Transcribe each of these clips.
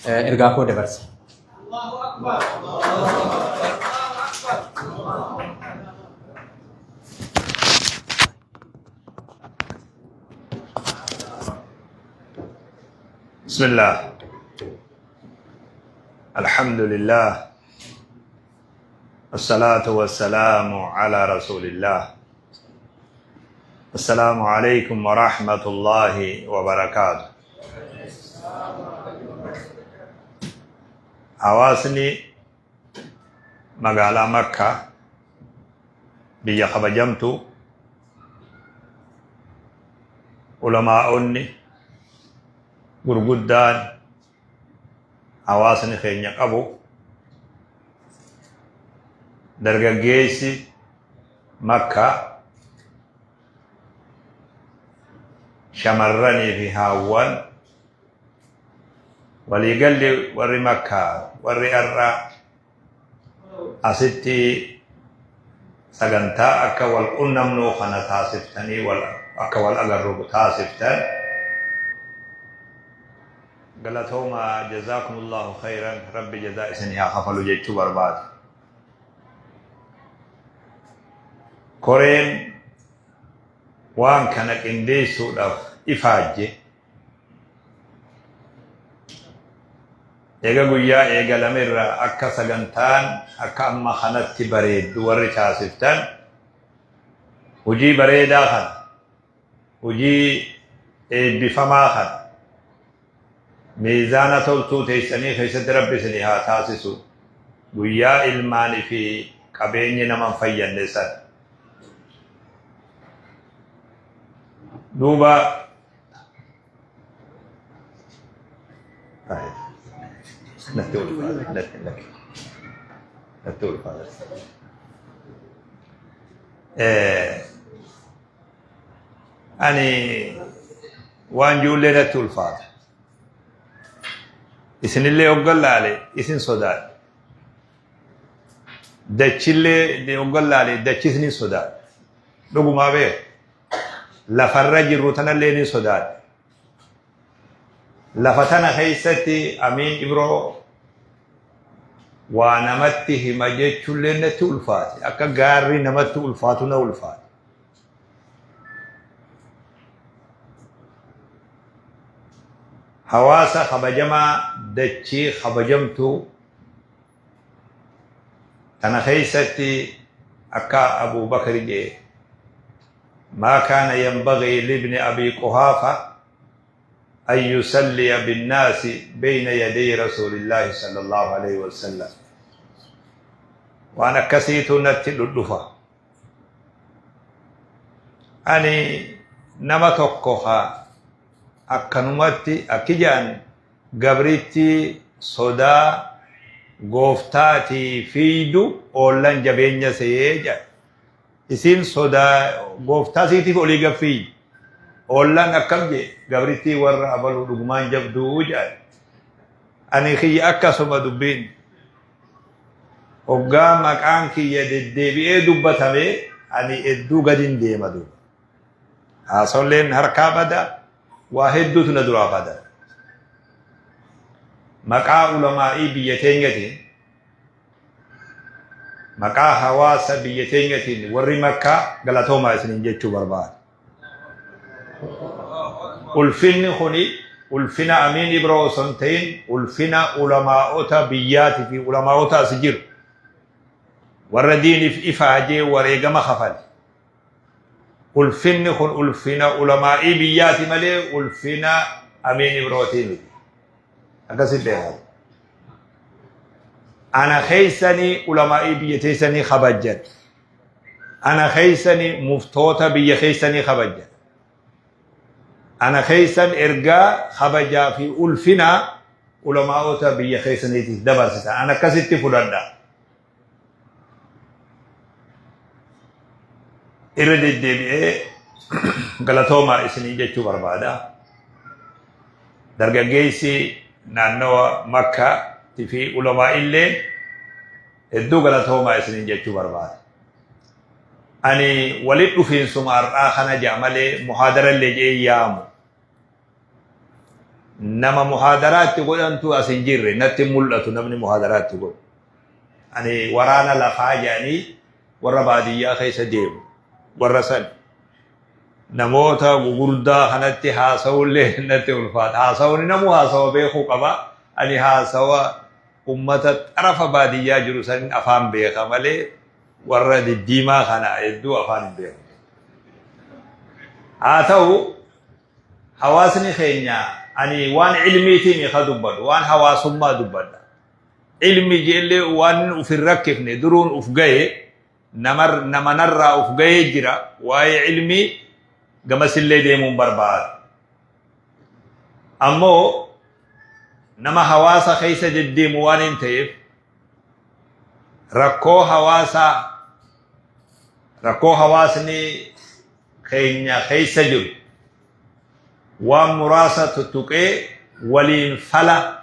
Ergaa koo dabarsa. بسم الله، الحمد لله، الصلاة والسلام على رسول الله. السلام عليكم ورحمة الله وبركاته. Hawaasni magaalaa Makkaa, biyya kabajamtu, ulamaa'onni gurguddaan hawaasni keenya qabu, dargaggeessi Makkaa, shamarranii fi haawwan, waliigalli warri Makkaa, warri har'a asitti sagantaa akka wal qunnamnuu kana taasiftanii, wal akka wal agarru taasiftan, galatooma. Jazaakumullahu khayran, Rabbi jazaa isinii haa kafalu jechuu barbaada. Koreen waan kana qindeessuudhaaf ifaajje eega guyyaa eegalamerraa akka sagantaan akka amma kanatti bareeddu warri taasiftan, hojii bareedaa kana, hojii eebbifamaa kana miizaana toltuu teessanii keessatti Rabbi isinii haa taasisu, guyyaa ilmaanii fi qabeenyi nama hin fayyanne san. Duuba natti ulfaata, natti ulfaata. Ani waan ijoollee natti ulfaata. Isinillee hoggan laale isin sodaadhe. Dachillee hoggan laale dachis ni sodaadhe. Dhugumaa beeku. Lafarra jirru tanallee ni sodaadhe. Lafa tana keessatti Amiin Ibroo waa namatti hima jechuullee natti ulfaate. Akka gaarri namatti ulfaatu na ulfaate. Hawaasa kabajamaa, dachii kabajamtuu tana keessatti, akka Abu Bakr jee, "ما كان ينبغي لابن أبي قحافة أن يصلي بالناس بين يدي رسول الله صلى الله عليه وسلم." Waan akkasiitu natti dhudhufa. Ani nama tokko haa akkanumatti akki jedhan, gabritti sodaa gooftaatii fiiydu oollan jabeenya se'ee jedha. Isiin sodaa gooftaa siitiif olii gad fiiydi. Oollaan akkam jee, gabrittii warra abaluu dhugumaan jabduu jedhan. Ani kiyya akkasuma dubbiin. Hoggaa maqaan kiyya deddeebi'ee dubbatame ani hedduu gadin deema duuba. Haasolleen harkaa bada, waa hedduutu na duraa bada. Maqaa ulamaa'ii biyya teenyatiin, maqaa hawaasa biyya teenyatiin, warri Makkaa galatoomaa isiniin jechuu barbaada. Ulfinni kuni ulfina Amiin Ibroo osoo hin ta'in, ulfina ulamaa'ota biyyaatii fi ulamaa'ota as jiru. Warra diiniif ifaajee wareegama kafale. Ulfinni kun ulfina ulamaa'ii biyyaati malee ulfina Amiin Ibrootii miti. Akkasitti beekamu. Ana keessanii ulamaa'ii biyya teessanii kabajjan. Ana keessanii muftoota biyya keessanii kabajjan. Ana keessan ergaa kabajaa fi ulfina ulamaa'ota biyya keessaniitiif dabarsitan. Ana akkasitti fudhadha. Irra deddeebi'ee galatoomaa isinii jechuu barbaada. Dargaggeessi naannawa Makkaatti fi ulamaa'illee hedduu galatoomaa isiniin jechuu barbaada. Ani walit dhufiinsuma har'aa kana ja'a malee muhaadara illee je'ee yaamu. Nama muhaadaraa itti godhantu as hin jirre natti hin mul'atu namni muhaadaraa itti godhu. Ani waraana lafaa jedhanii warra baadiyyaa keessa deemu warra san namoota gugurdaa kanatti haasa'ullee natti ulfaata. Haasa'uun namuu haasawa beekuu qaba. Ani haasawa ummata xarafa baadiyyaa jiru sanin afaan beeka malee warra diddiimaa kana hedduu afaan hin beeku. Haa ta'u hawaasni keenya ani waan ilmiitiin ka dubbadhu waan hawaasummaa dubbadha. Ilmi jeellee waan uf hin rakkifne duruun uf gahe nama narraa uf gahee jira waa'ee ilmii gamasillee deemuun barbaada. Ammoo nama hawaasa keessa deddeemu waan hin ta'eef rakkoo hawaasaa rakkoo hawaasni keenya keessa jiru waan muraasa tuttuqee waliin fala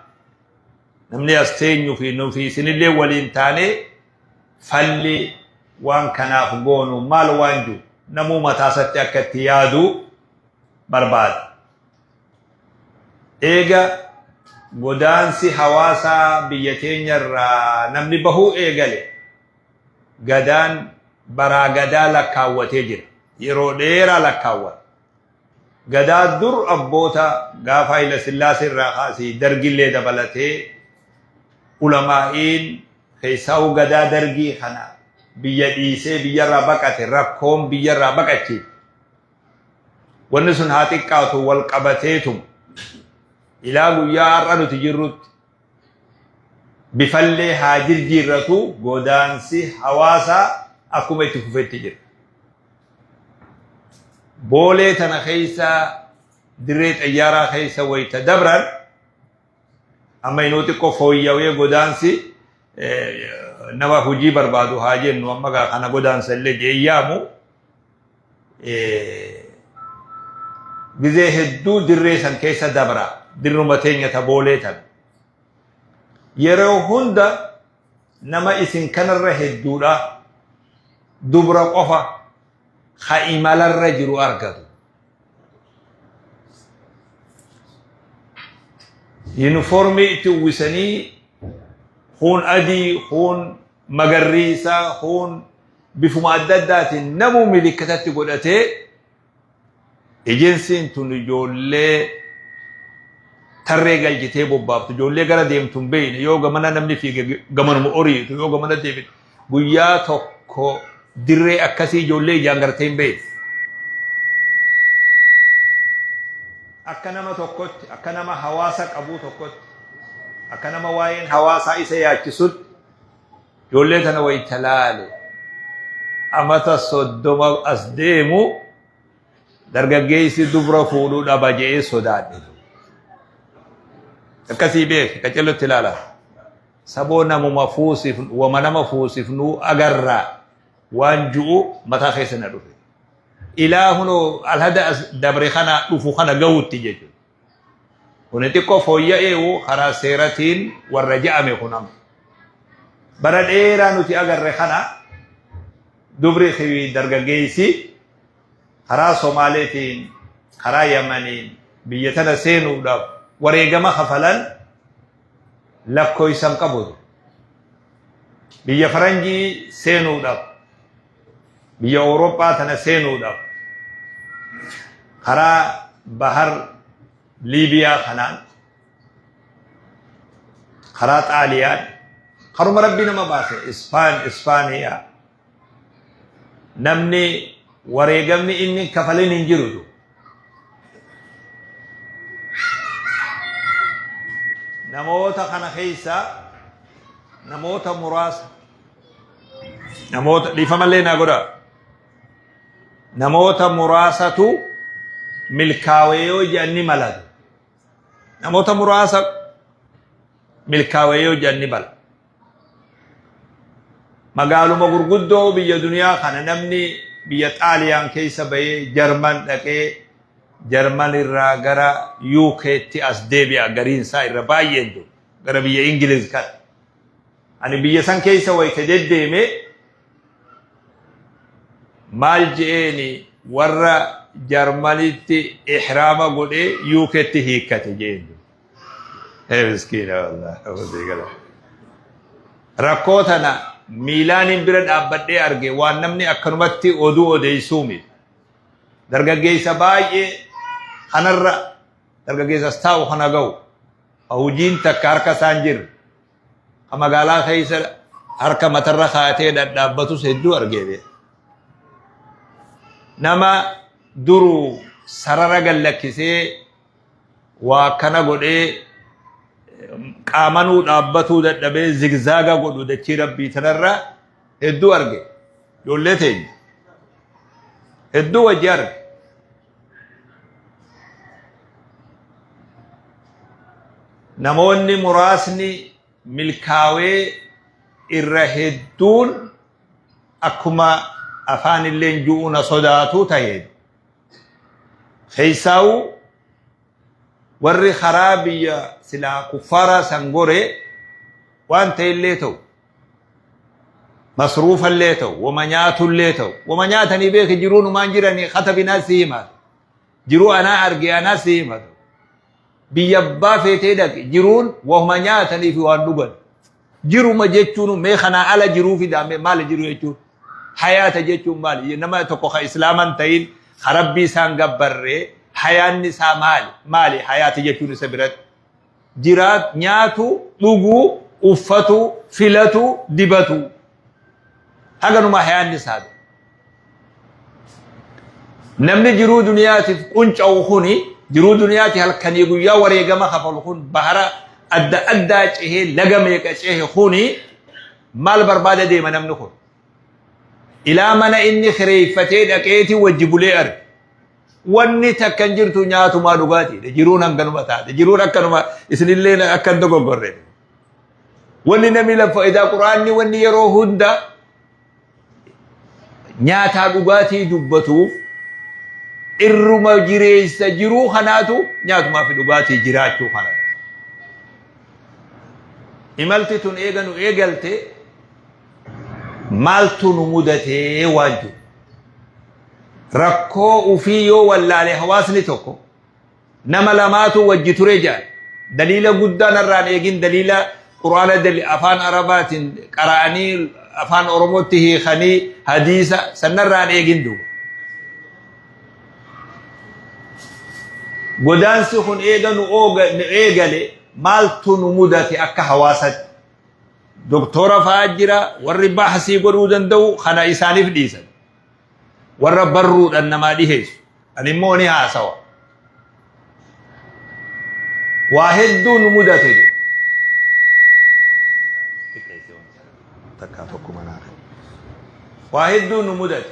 namni as teenyu fi nufi isinillee waliin taanee falli waan kanaaf goonu maal waan jiru namuu mataasatti akka itti yaadu barbaada. Eega godaansi hawaasaa biyya teenya irraa namni bahuu eegale Gadaan baraa gadaa lakkaawwatee jira. Yeroo dheeraa lakkaawwata. Gadaa dur abboota gaafa Hayila Sillaasee irraa kaasii dargillee dabalatee ulamaa'iin keessaa'uu gadaa dargii kana biyya dhiisee biyyarraa baqate rakkoon biyyarraa baqachiifte. Wanni sun haa xiqqaatu wal qabateetuma ilaa guyyaa har'a nuti jirrutti bifallee haa jirjiirratu godaansi hawaasaa akkuma itti fufetti jira. Boolee tana keessa dirree xayyaaraa keessa wayita dabran amma inuu xiqqoo fooyyawee godaansi nama hojii barbaadu haa jennu amma gaa kana godaansa illee jee yaamu gizee hedduu dirree san keessa dabra dirruma teenya ta boolee tan yeroo hunda nama isin kanarra hedduudha dubra qofa ka imalarra jiru argatu. Yunifoormii itti uwwisanii kuun adii, kuun magarriisa, kuun bifuma adda addaatiin namuu milikkatatti godhatee ejensiin tun ijoollee tarree galchitee bobbaaftu ijoollee gara deemtu hin beekne yoo gamana namni fiige gamanuma oriitu yoo gamana deebite guyyaa tokko dirree akkasii ijoollee ijaan gartee hin beekne. Akka nama tokkotti, akka nama hawaasa qabuu tokkotti, akka nama waa'een hawaasaa isa yaachisutti ijoollee tana wayita laale amata 30 as deemu dargaggeessi dubra fuudhuu dhaba je'ee sodaadhe. Akkasii beeki qacellotti ilaala. Saboo namuma fuusif wama nama fuusifnuu agarraa waan ju'u mataa keessa na dhufe. Ilaa hunoo alhada as dabre kana dhufu kana gahutti jechuudha. Kuni xiqqoo fooyya'eewu karaa seeratiin warra ja'ame kun amma. Bara dheeraa nuti agarre kana dubri fi dargaggeessi karaa Somaaleetiin karaa Yamaniin biyya tana seenuudhaaf wareegama kafalan lakkoofsa hin qabu. Biyya faranjii seenuudhaaf biyya Awurooppaa tana seenuudhaaf karaa bahar Liibiyaa kanaan karaa Xaaliyaan karuma rabbi nama baase Ispaan Ispaaniyaa namni wareegamni inni kafalin hin jirutu. Namoota kana keessa namoota muraasa namoota dhiifamallee naa godha namoota muraasatu milkaawee yoo jedhan ni malatu. Namoota muraasa milkaawee yoo jedhan ni mala. Magaaluma gurguddoo biyya duniyaa kana namni biyya Xaaliyaan keessa bahee Jarman dhaqee Jarman irraa gara UK'tti as deebi'a gariin isaa irra baay'een jiru gara biyya Ingiliz kana. Ani biyya san keessa wayita deddeeme maal je'eeni warra Jarmanitti ihraama godhee UK'tti hiikkate je'een. Ee miskiina wallaahi. Rakkoo tana miilaaniin bira dhaabbadhee arge waan namni akkanumatti oduu odeessuu miti. Dargaggeessa baay'ee kanarra dargaggeessa as taa'u kana ga'u ka hojiin takka harka isaan jirre ka magaalaa keessa harka matarra kaa'atee dhadhaabbatus hedduu argee beeka. Nama duru sarara gallakkisee waa akkana godhee qaamanuu dhaabbatuu dadhabee zigzaaga godhu dachii rabbii tanarra hedduu arge ijoollee teenya hedduu wajji arge. Namoonni muraasni milkaawee irra hedduun akkuma afaan illeen ju'uu na sodaatu ta'e. Keessaa'u warri karaa biyya silaa kuffaaraa san gore waan ta'e illee ta'u masruufallee ta'u wama nyaatullee ta'u wama nyaatanii beeki jiruu numaan jiranii katabinaa si himatu jiruu anaa arge anaa si himatu biyya abbaa feetee dhaqi jiruun wahuma nyaatanii fi waan dhugan jiruma jechuun mee kanaa ala jiruu fidaa mee maali jiru jechuun hayaata jechuun maali nama tokko ka islaaman ta'in ka rabbii isaan gabbarree hayaanni isaa maali maali hayaata jechuun isa biratti jiraat nyaatu dhuguu uffatu filatu dibatu haganuma hayaanni isaa namni jiruu duniyaatiif qunca'u kuni jiruu duniyaati halkanii guyyaa wareegama kafalu kun bahara adda addaa cehee laga meeqa cehe kuni maal barbaada deema namni kun ilaa mana inni kireeffatee dhaqeeti wajji bulee arge Wanni takka hin jirtu nyaatumaa dhugaatiidha. Jiruun hanganuma taate. Jiruun akkanuma isinillee akka hin dogoggorre. Wanni namni lafa idaa quraanni wanni yeroo hunda nyaataa dhugaatii dubbatuuf irruma jireessa jiruu kanaatu nyaatumaa fi dhugaatii jiraachuu kana. Imalti tun eega nu eegalte maaltu nu mudatee waan jiru. Rakkoo ufii yoo wallaale hawaasni tokko nama lamaatu wajji ture jedhan. Daliila guddaa narraan eegin daliila quraana dali afaan arabaatiin qara'anii afaan oromootti hiikanii hadiisa sannarraan eegin duuba. Godaansi kun eega nu eegale maaltu nu mudate akka hawaasatti. Doktora fa'aa jira warri bahasii godhuu danda'u kana isaaniif dhiisan. Warra barruudhaan namaa dhiheessu. Ani immoo ni haasawa. Waa hedduu nu mudate. Takkaa tokko manaa. Waa hedduu nu mudate.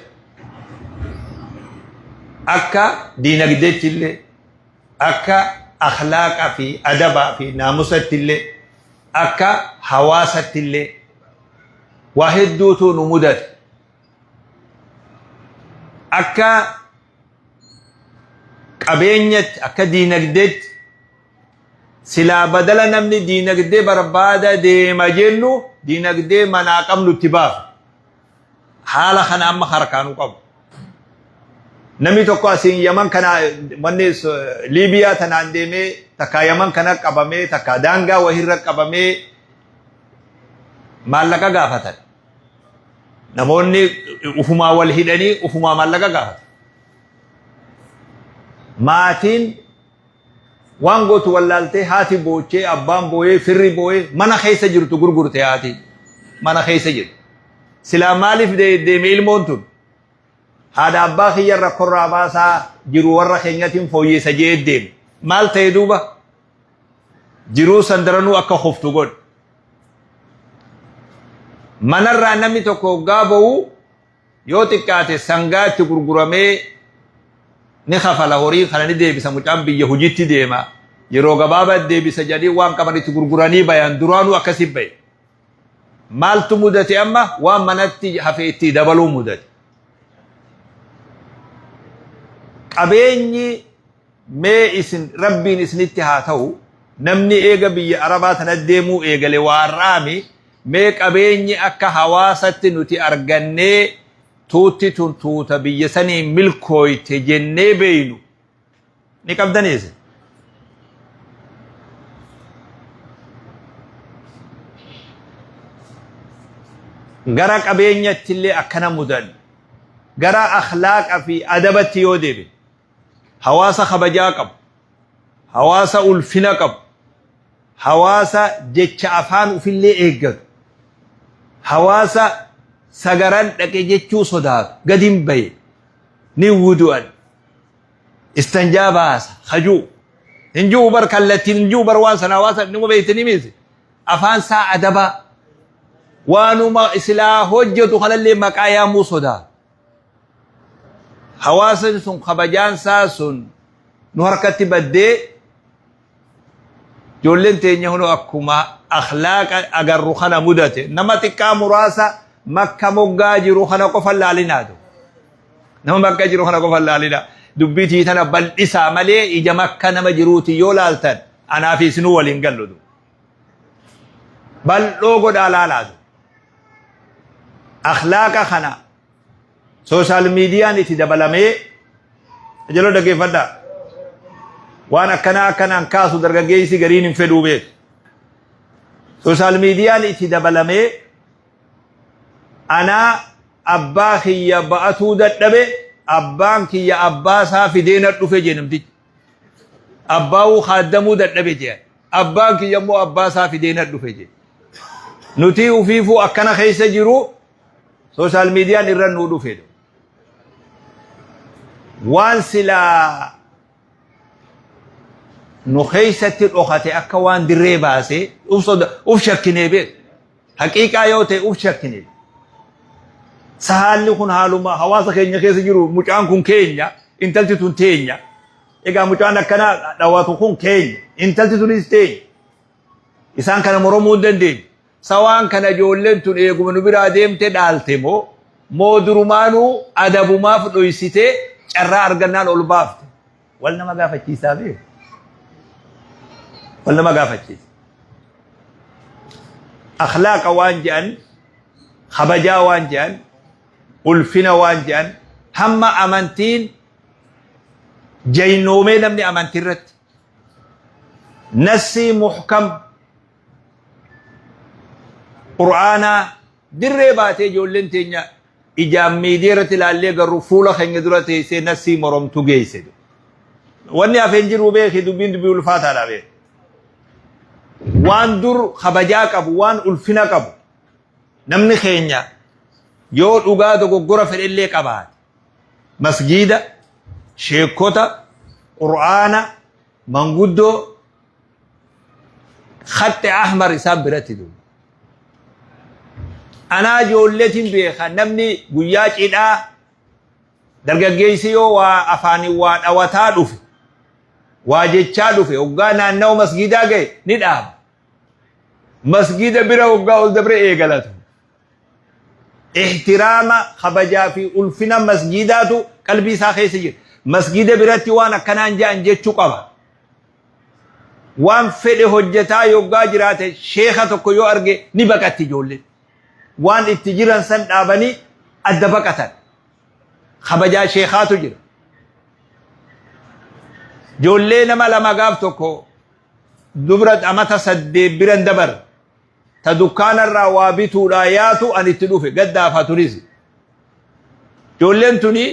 Akka diinagdeetti illee akka akhlaaqa fi adabaa fi naamusatti illee akka hawaasatti illee waa hedduutu nu mudate. Akka qabeenyatti akka diinagdeetti silaa badala namni diinagdee barbaada deema jennu diinagdee manaa qabnu itti baafa. Haala kana amma harkaa nu qabu. Namni tokko asiin Yaman kana manni Liibiyaa tanaan deemee takkaa Yaman kana qabamee takkaa daangaa wahirra qabamee maallaqa gaafatan. Namoonni ufumaa wal hidhanii ufumaa maallaqa gaafatan. Maatiin waan gootu wallaaltee haati boochee abbaan booyee firri booyee mana keessa jirtu gurgurte haati mana keessa jirtu. Silaa maaliif deeme ilmoon tun? Haadha abbaa kiyya rakkorraa baasaa jiru warra keenyatiin fooyyessa jee deeme. Maal ta'e duuba? Jiruu san daranuu akka kuftu godhe. Manarraa namni tokko hoggaa ba'u yoo xiqqaate sangaa itti gurguramee ni kafala horii kana ni deebisa mucaan biyya hojiitti deema. Yeroo gabaabaa deebisa jedhanii waan qaban itti gurguranii bayan duraanuu akkasi bahe. Maaltu mudate amma waan manatti hafe itti dabaluu mudate. Qabeenyi mee isin rabbiin isinitti haa ta'u namni eega biyya arabaa tana deemuu eegale waan raami mee qabeenyi akka hawaasatti nuti argannee tuutti tun tuuta biyya sanii milkooyte jennee beeynu ni qabdanii isin. Gara qabeenyatti illee akkana mudan. Gara akhlaaqa fi adabatti yoo deebine hawaasa kabajaa qabu, hawaasa ulfina qabu, hawaasa jecha afaan ufillee eeggatu, hawaasa sagaran dhaqe jechuu sodaatu gadi hin baye ni wudu'an istanjaa baasa hajuu hin ji'u bar kallattiin hin ji'u bar waan sana hawaasa nima beektanii miti. Afaan isaa adabaa waanuma silaa hojjetu kanallee maqaa yaamuu sodaatu. Hawaasni sun kabajaan isaa sun nu harkatti baddee ijoolleen teenya hunoo akkuma akhlaaqa agarru kana mudate. Nama xiqqaa muraasa Makka moggaa jiru kana qofa laalinaatu. Nama Makka jiru kana qofa laalina. Dubbii tii tana bal'isaa malee ija Makka nama jiruuti yoo laaltan anaa fi isinuu waliin gallu. Bal'oo godhaa laalaatu. Akhlaaqa kana sooshaal miidiyaan itti dabalamee jaloo dhaggeeffadhaa. Waan akkanaa akkanaan kaasu dargaggeessi gariin hin fedhuu beeku. Sooshaal miidiyaan itti dabalamee anaa abbaa kiyya ba'atuu dadhabe, abbaan kiyya abbaa isaa fidee na dhufe jee namtichi. Abbaa'uu kaaddamuu dadhabe jee. Abbaan kiyya immoo abbaa isaa fidee na dhufe jee. Nuti ufiifuu akkana keessa jiru sooshaal miidiyaan irra nuu dhufe. Waan silaa nu keessatti dhokate akka waan dirree baasee uf shakkinee beeku. Haqiiqaa yoo ta'e uf shakkine. Sa haalli kun haaluma hawaasa keenya keessa jiru, mucaan kun keenya, intalti tun teenya. Egaa mucaan akkanaa dhawatu kun keenya, intalti tunis teenya. Isaan kana moromuu hin dandeenyu. Sa waan kana ijoolleen tun eeguma nu biraa deemte dhaalte moo moo durumaanuu adabumaaf dhoysitee carraa argannaan ol baafte? Wal nama gaafachiisaa beeku. Wal nama gaafachiisa. Akhlaaqa waan jedhan, kabajaa waan jedhan, ulfina waan jedhan, hamma amantiin jaynoomee namni amantii irratti nassii muhkam Qur'aanaa dirree baatee ijoolleen teenya ijaan miidiyaa irratti ilaallee garuu fuula keenya dura teessee nassii moromtu geesse. Wanni hafe hin jiru beeki, dubbiin dubbii ulfaataadha beeki. Waan dur kabajaa qabu, waan ulfina qabu namni keenya yoo dhugaa dogoggora fedhellee qabaate masgiida, sheekota, qur'aana, manguddoo Khaxxe ahmar isaan biratti duuba. Anaa ijoolleetiin beeka, namni guyyaa cidhaa dargaggeessi yoo waa afaaniin waa dhawataa dhufe, waa jechaa dhufe, hoggaa naannawa masgiidaa ga'e ni dhaaba. Masgiida bira hoggaa ol dabre eegalatu. Ihtiraama, kabajaa fi ulfina masgiidaatu qalbii isaa keessa jira. Masgiida biratti waan akkanaan ja'an jechuu qaba. Waan fedhe hojjetaa yoggaa jiraate sheeka tokko yoo arge ni baqatti ijoolleen. Waan itti jiran san dhaabanii adda baqatan. Kabajaa sheekaatu jira. Ijoollee nama lama gaaf tokko dubra amata 8 biran dabar ta dukkaanarraa waa bituudhaa yaatu an itti dhufe gaddaafaa tunis. Ijoolleen tuni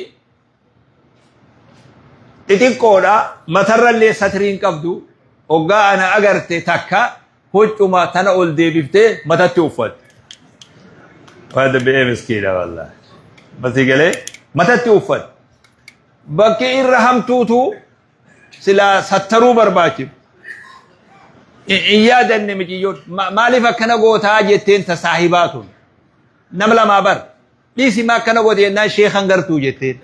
xixiqqoodha, matarrallee satiriin qabdu. Hoggaa ana agarte takka huccuma tana ol deebiftee matatti uffatte. Waan dabbi'ee miskiina wallaahi. Masii galee matatti uffatte. Bakki irra hamtuutu silaa sattaruu barbaachifu. Hin yaadanne miciyyoon maaliif akkana gootaa jetteen ta saahibaa tun. Nama lamaa bar. Dhiisi, maa akkana goote jennaan sheekan gartuu jetteen.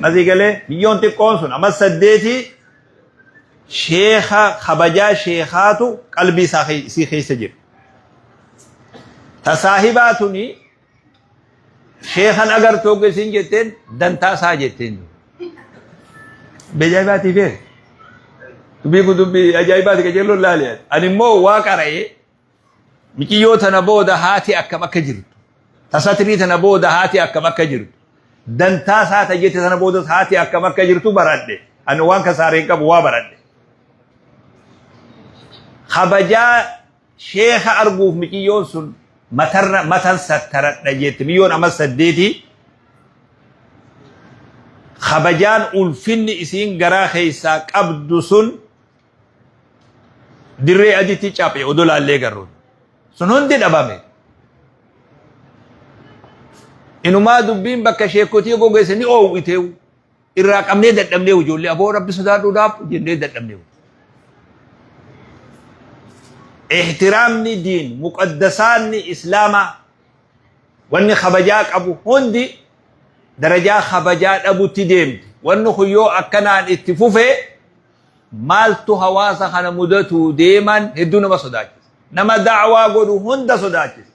Masii galee biyyoon xiqqoon sun amma 8 sheeka kabajaa sheekaatu qalbii isaa isii keessa jira. Ta saahibaa tuni sheekan agartuu hogga isiin jetteen dantaa isaa jetteen. Dubbii ajaa'ibaatii beek. Dubbii kun dubbii ajaa'ibaati, qajeelloon laali. Ani immoo waa qara'ee miciyyoo tana booda haati akkam akka jirtu, ta satrii tana booda haati akkam akka jirtu, dantaa isaa ta jette tana boodas haati akkam akka jirtu baradhe. Ani waan kasaaree hin qabu, waa baradhe. Kabajaa sheeka arguuf miciyyoon sun Matarra matan sattaradha jette miyyoon amma saddeeti kabajaan ulfinni isiin garaa keessaa qabdu sun dirree aditti caphe odoo laallee garuu sun hundi dhabame. Inumaa dubbiin bakka sheekotii gogeesse ni oowwiteewu. Irraa qabnee dadhabnee ijoollee aboo rabbi sodaadhuudhaaf jennee dadhabnee. Ihtiraamni diin muqaddasaanni islaamaa wanni kabajaa qabu hundi darajaa kabajaa dhabutti deemti. Wanni kun yoo akkanaan itti fufee maaltu hawaasa kana mudatuu deeman hedduu nama sodaachisa. Nama da'waa godhu hunda sodaachisa.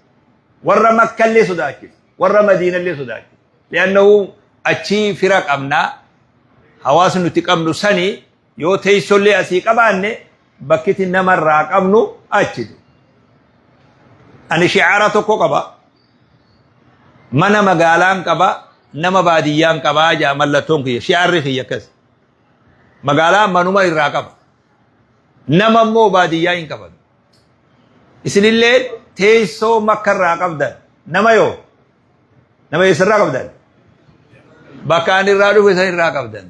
Warra Makkallee sodaachisa. Warra Madiinallee sodaachisa. Li'annahu achii fira qabna. Hawaasni nuti qabnu sani yoo teessollee asii qabaanne bakkiti namarraa qabnu achi. Ani shi'aara tokko qaba. Mana magaalaan qaba, nama baadiyyaan qabaa jaa mallattoon kiyya. Shi'aarri kiyya akkas. Magaalaa manuma irraa qaba. Nama immoo baadiyyaa hin qaban. Isinillee teessoo makka irraa qabdan. Nama yoo? Nama eessarraa qabdan? Bakka ani irraa dhufe san irraa qabdan.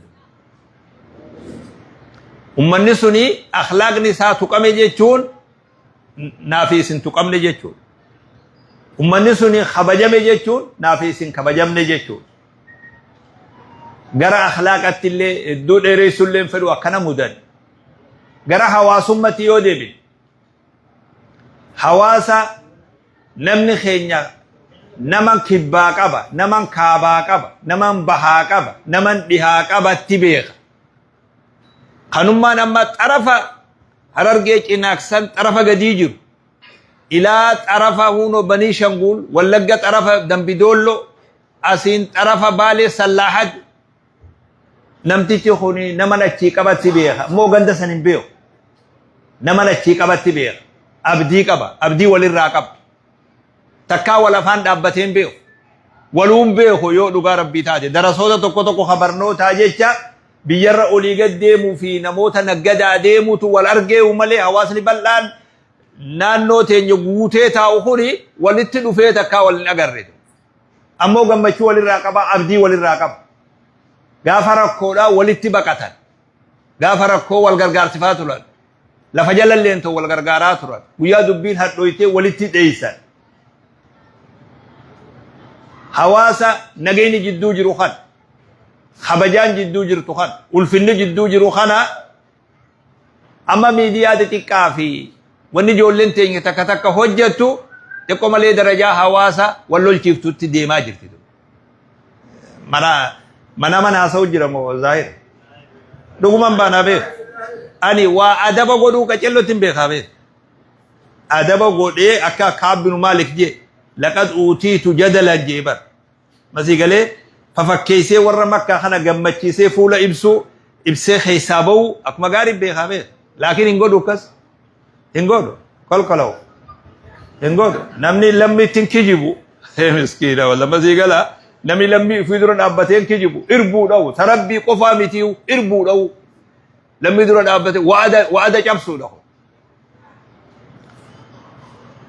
Ummanni suni akhlaaqni isaa tuqame jechuun naafi isin tuqamne jechuudha. Ummanni suni kabajame jechuun naafi isin kabajamne jechuudha. Gara akhlaaqatti illee iddoo dheeressu illee hin fedhu akkana mudan. Gara hawaasummatti yoo deebine hawaasa namni keenya nama kibbaa qaba, nama kaabaa qaba, nama bahaa qaba, nama dhihaa qabatti beeka. Kanummaan amma xarafa Harargee Cinaaksan xarafa gadii jiru. Ilaa xarafa huunoo Banii Shanguul, Wallagga xarafa Dambidoollo, asiin xarafa Baalee Sallaaxad. Namtichi kun nama achii qabatti beeka. Immoo ganda san hin beeku. Nama achii qabatti beeka. Abdii qaba. Abdii walirraa qaba. Takkaa wal afaan dhaabbatee hin beeku. Waluun beeku yoo dhugaa rabbii taate. Darasoota tokko tokko ka barnootaa jecha biyyarra olii gad deemuu fi namoota naggadaa deemutu wal argeewu malee hawaasni bal'aan naannoo teenya guutee taa'u kuni walitti dhufee takkaa wal hin agarre. Ammoo gammachuu walirraa qaba, abdii walirraa qaba. Gaafa rakkoodhaa walitti baqatan. Gaafa rakkoo wal gargaarsifaa turan. Lafa jalalleen ta'u wal gargaaraa turan. Guyyaa dubbiin hadhooytee walitti dheeysan. Hawaasa nageenyi jidduu jiru kana, kabajaan jidduu jirtu kana, ulfinni jidduu jiru kana amma miidiyaa xixiqqaa fi wanni ijoolleen teenya takka takka hojjettu xiqqoo malee darajaa hawaasa wal lolchiiftutti deemaa jirti. Mana mana mana haasa'u jira moo zaahir? Dhuguman baanaa beeku. Ani waa adaba godhuu qacellotti hin beekaa beeku. Adaba godhee akka Kaab bin Maalik jee laqad uutiitu jadalan jee bar. Masii galee fafakkeessee warra makkaa kana gammachiisee fuula ibsuu ibsee keessaa ba'uu akkuma gaarii beekaa beeku. Laakiin hin godhu akkas. Hin godhu. Kolkolawu. Hin godhu. Namni lammii ittiin kijibu. Miskiina walla masii galaa. Namni lammii ofii dura dhaabbatee hin kijibu. Irbuu dha'u. Tarabbii qofaa mitiiyu irbuu dha'u. Lammii dura dhaabbatee wa'ada wa'ada cabsuudha.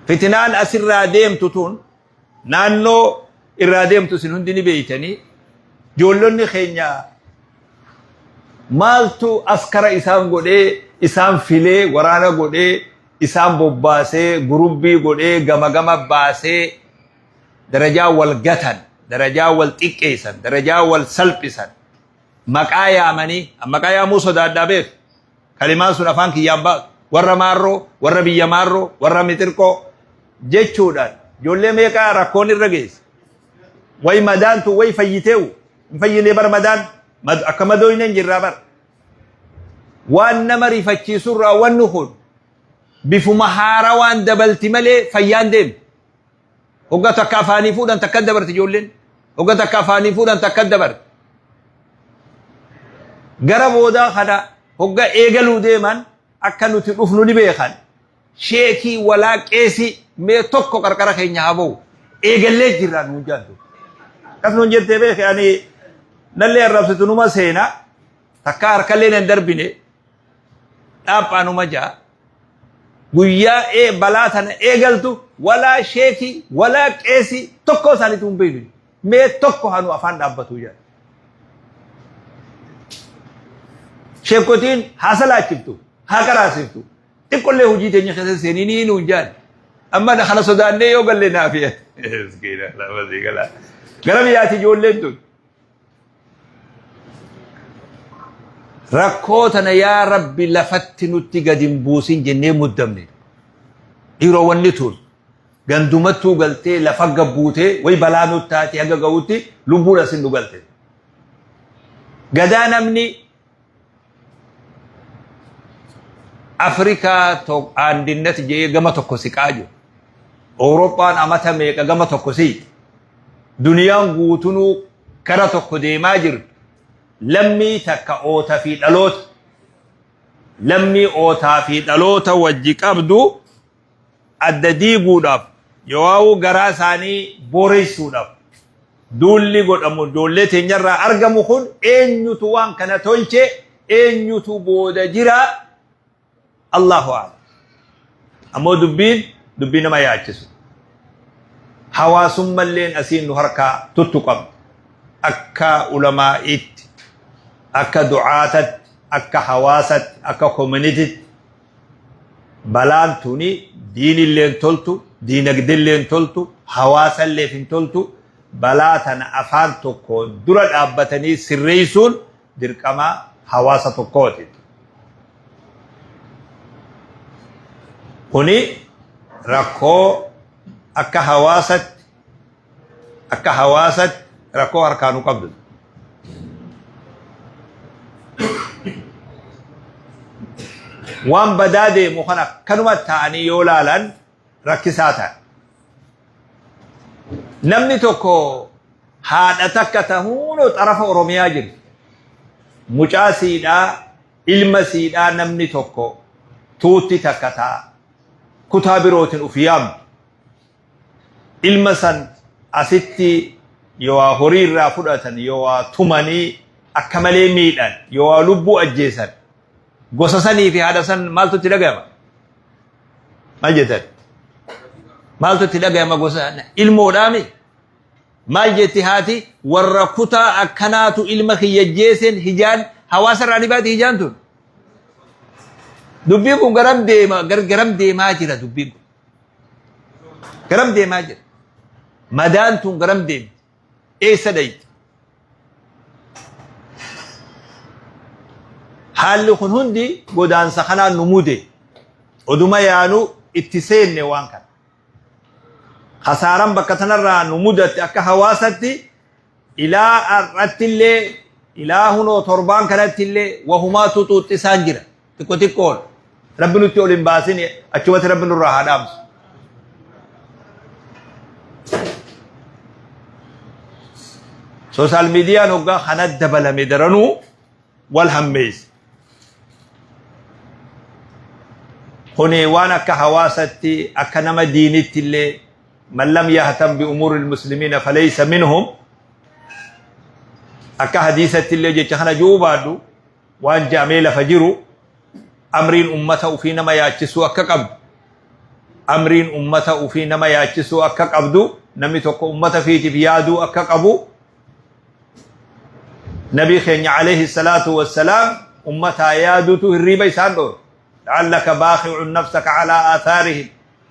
Fitinaan asirraa deemtu tun Naannoo irraa deemtu isin hundi ni beeytanii ijoollonni keenya maaltu askara isaan godhee isaan filee waraana godhee isaan bobbaasee gurubbii godhee gama gama baasee darajaa wal gatan darajaa wal xiqqeessan darajaa wal salphisan maqaa yaamanii maqaa yaamuu sodaadhaa beeku Kalimaan sun afaan kiyyaan baatu. Warra maarroo, warra biyya maarroo, warra mixirqoo jechuudhaan ijoollee meeqaa rakkoon irra geesse. Way madaantu way fayyiteewu. Hin fayyinee bar madaan akka madooyne hin jirraa bar. Waan nama rifachiisurraa wanni kun bifuma haarawaan dabalti malee fayyaan deemtu. Hogga takka afaanii fuudhan takka dabarti ijoolleen. Hogga takka afaanii fuudhan takka dabarti. Gara boodaa kana hogga eegaluu deeman akka nuti dhufnu ni beekan. Sheekii walaa qeesii mee tokko qarqara keenya haa ba'u. Eegallee jirra nuun jaantu. Akkas nuun jettee beeke ani nallee arrabsitu numa seena takka harkallee nan darbine dhaaphaa numa jaa. Guyyaa ee balaa tana eegaltu walaa sheekii walaa qeesii tokko isaaniitu hin beeknu. Mee tokko hanu afaan dhaabbatu jedha. Sheekotiin haa salaachiftu, haa qaraasiftu. Xiqqollee hojii teenya keessa seeninii nuun jaan. Amma kana sodaannee yoo galle naafi. Miskiina lafa sii galaa. Gara biyyaati ijoolleen tun. Rakkoo tana yaa Rabbi lafatti nutti gad hin buusin jennee muddamne. Dhiiroo wanni tun gandumattuu galtee lafa gabbuutee way balaa nutti taate haga ga'utti lubbuun asin nu galte. Gadaa namni Afrikaa aandinnat jedhee gama tokko siqaa jiru. Awurooppaan amata meeqa gama tokko siqi. Duniyaan guutunuu gara tokko deemaa jirtu. Lammii takka oota fi dhaloota. Lammii ootaa fi dhaloota wajji qabdu adda diiguudhaaf yoo'aawuu garaa isaanii booreessuudhaaf duulli godhamu ijoollee teenyarraa argamu kun eenyutu waan kana tolche eenyutu booda jira Allahu a'lam. Ammoo dubbiin dubbii nama yaachisu. Hawaasummalleen asiin nu harkaa tuttuqamte akka ulamaa'iitti akka du'aatatti akka hawaasatti akka koominiititti Balaan tuni diinillee hin toltu, diinagdellee hin toltu, hawaasalleef hin toltu. Balaa tana afaan tokkoon dura dhaabbatanii sirreessuun dirqama hawaasa tokkooti. Kuni rakkoo akka hawaasatti akka hawaasatti rakkoo harkaa nu qabdu. Waan badaa deemu kana akkanuma ta'anii yoo laalan rakkisaa ta'a. Namni tokko haadha takka tahuunoo xarafa Oromiyaa jiru. Mucaa siidhaa, ilma siidhaa namni tokko tuutti takka ta'a. Kutaa birootiin uf yaamtu. Ilma san asitti yowaa horii irraa fudhatan, yowaa tumanii akka malee miidhan, yowaa lubbuu ajjeesan, gosa sanii fi haadha san maaltu itti dhagayama? Maal jettan? Maaltu itti dhagayama gosa ilmoodhaami? Maal jetti haati warra kutaa akkanaatu ilma kiyya ajjeeseen hijaan hawaasa irraa ni baati hijaan tun. Dubbiin kun garam deema garam deemaa jira dubbiin kun. Garam deemaa jira? Madaan tun garam deemti? Eessa dhayti? Haalli kun hundi godaansa kanaan nu mude. Oduma yaanu itti seenne waan kana. Kasaaran bakka tanarraa nu mudatte akka hawaasatti Ilaa har'attillee ilaa hunoo torbaan kanattillee wahumaa tuxuuxxisaan jira. Xiqqo xiqqoon. Rabbi nutti ol hin baasin achumatti rabbi nurraa haa dhaamsu. Sooshaal miidiyaan hoggaa kana dabalame daranuu wal hammeessa. Kuni waan akka hawaasatti akka nama diinitti illee man lam yahtam bi umuuri muslimiina falaysa minhum akka hadiisatti illee jecha kana ji'uu baadhu waan ja'amee lafa jiru amriin ummata ufii nama yaachisuu akka qabdu amriin ummata ufii nama yaachisuu akka qabdu namni tokko ummata fiitiif yaaduu akka qabu Nabii keenya alayhi salaatu wassalaam ummataa yaadutu hirriiba isaan dhoorge. La'allaka baaki'un nafsaka alaa aathaarihim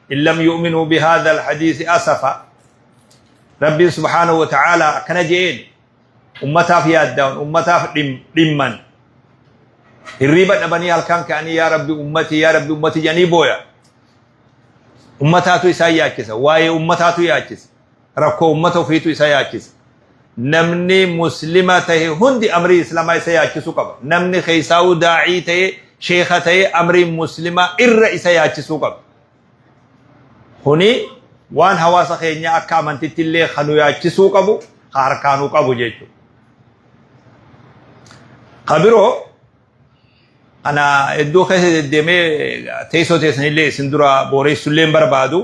in lam yu'minuu bihaadha alhadiisi asafa. Rabbiin subhaanahu wa ta'aalaa akkana je'een ummataaf yaaddaa'uun ummataaf dhimman hirriiba dhabanii halkan ka'anii yaa Rabbi ummatii yaa Rabbi ummatii jedhanii booya. Ummataatu isaan yaachisa. Waa'ee ummataatu yaachisa. Rakkoo ummata ofiitu isa yaachisa. Namni muslima tahe hundi amrii islaamaa isa yaachisuu qaba. Namni keessaa'uu daa'ii ta'e, sheekha ta'e amriin muslimaa irra isa yaachisuu qaba. Kuni waan hawaasa keenya akka amantitti illee kan nu yaachisuu qabu, ka harkaanuu qabu jechuudha. Ka biroo ana iddoo keessa deddeemee teessoo teessanillee isin dura booreessullee hin barbaadu.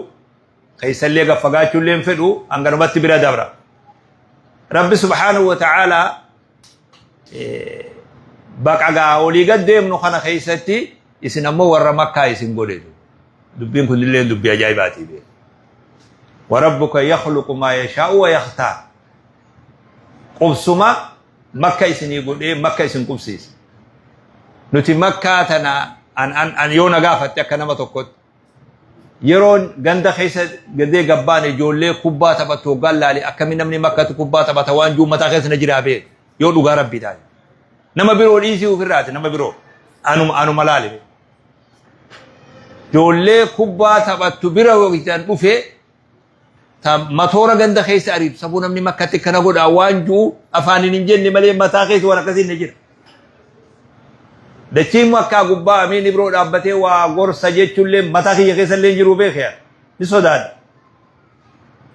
Keessallee gad fagaachuullee hin fedhu hanganumatti bira dabra. Rabbi subhaanahu wa ta'aalaa baqa gaa olii gad deemnu kana keessatti isin ammoo warra makkaa isin godhe. Dubbiin kunillee dubbii ajaa'ibaatii beeku. Warabbuka yakhluqu maa yashaa'u wa yakhtaar. Qubsuma Makka isinii godhee Makka isin qubsiisa. Nuti Makkaa tana an an an yoo na gaafatte akka nama tokkotti yeroon ganda keessa gadee gabbaan ijoollee kubbaa taphattu hoggaan laale akkami namni Makkatti kubbaa taphata waan jiru mataa keessa na jiraa beeku yoo dhugaa rabbii taate. Nama biroo dhiisii ofirraati nama biroo anuma anuma laale. Ijoollee kubbaa taphattu bira yoo dhufee ta matoora ganda keessa ariitu safuu namni makkatti kana godhaa waan jiru afaaniin hin jenne malee mataa keessa waan akkasii hin jira. Dachiin makkaa gubbaa amiin ibroo dhaabbatee waa gorsa jechuullee mataa kiyya keessa illee hin jiru beekee ni sodaadha.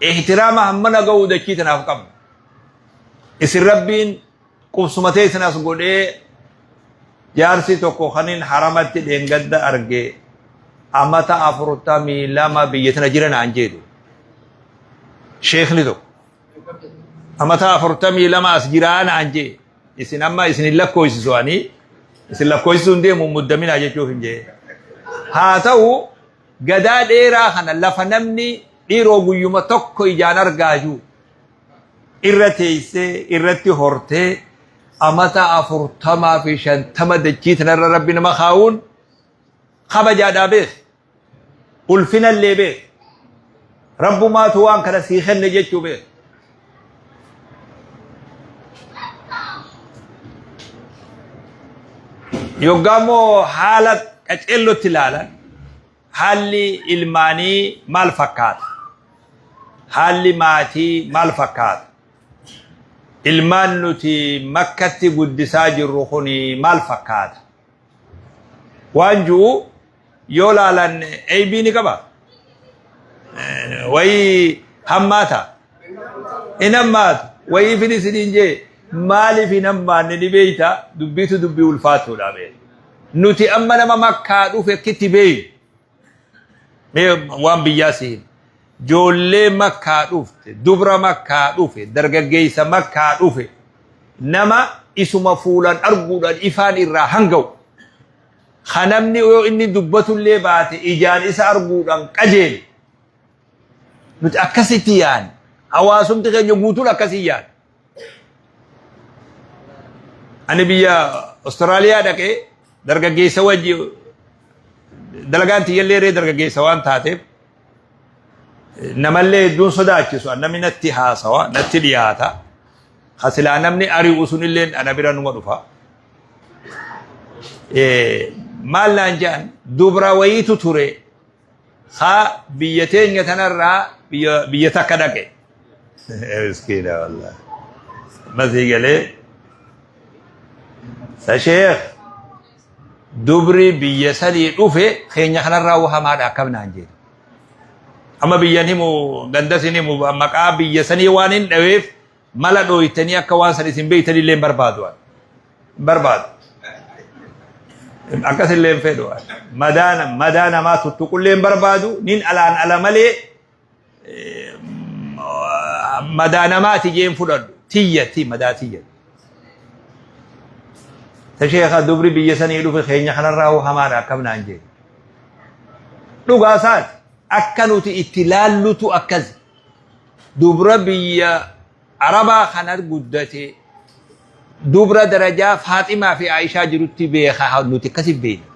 Ihtiraama hammana ga'uu dachii tanaaf qabna. Isin rabbiin Qubsuma teessan as godhee jaarsi tokko kanin haramatti dheengadda arge amata 42 biyya tana jira naan jedhu. Sheekni tokko amata 42 as jiraa naan jee isin amma isin hin lakkoofsisu ani isin lakkoofsisuu hin deemu muddaminaa jechuuf hin jee. Haa ta'u gadaa dheeraa kana lafa namni dhiiroo guyyuma tokko ijaan argaa jiru. irra teessee irratti hortee amata 40 fi 50 dachii tanarra rabbi nama kaa'uun kabajaadhaa beek ulfinallee beek rabbumaatu waan kana sii kenne jechuu beek. Yoggaa immoo haala qaceellotti ilaalan Haalli ilmaanii maal fakkaata? Haalli maatii maal fakkaata? Ilmaan nuti makkatti guddisaa jirru kun maal fakkaata? Waan ji'u yoo laalan eeybii ni qaba? Wayii hammaata? Hin hammaatu. Wayii fin isiniin jee maaliif hin hammaanne ni beeyta dubbiitu dubbii ulfaatuudha beekta. Nuti amma nama makkaa dhufe akkitti beeynu. Mee waan biyyaa si hima. Ijoollee makkaa dhufte, dubra makkaa dhufe, dargaggeessa makkaa dhufe, nama isuma fuulaan arguudhaan ifaan irraa hanga'u. Ka namni yoo inni dubbatullee baate ijaan isa arguudhaan qajeelu. Nuti akkasitti yaadna. Hawaasumti keenya guutuun akkasii yaadna. Ani biyya Austraaliyaa dhaqee dargaggeessa wajji dalagaan tiyyallee ree dargaggeessa waan taateef namallee hedduun sodaachisu namni natti haasawa natti dhiyaata. Ka silaa namni ari'u sunillee ana bira numa dhufa. Maal naan jedhan dubra wayiitu ture Haa biyya teenya tanarraa biyya biyya takka dhaqe. Miskiina wallahi. Masii galee. Sa sheekh dubri biyya sanii dhufe keenya kanarraa wahamaadha akkam naan jedhe. Amma biyyan himu ganda sin himu maqaa biyya sanii waan hin dhaweef mala dhooytanii akka waan san isin beeytan illee hin barbaadu. Hin barbaadu. Akkas illee hin fedhu. Madaa madaa namaa tuttuqullee hin barbaadu. Nin alaan ala malee madaa namaati jeen fudhadhu. Tiyya ti madaa tiyya. Ta sheekha dubri biyya sanii dhufe keenya kanarraa hoo hamaadha akkam naan jee. Dhugaa isaati. Akka nuti itti laallutu akkasi. Dubra biyya Arabaa kana guddate dubra darajaa Faaximaa fi Aayishaa jirutti beeka nuti akkasi beekna.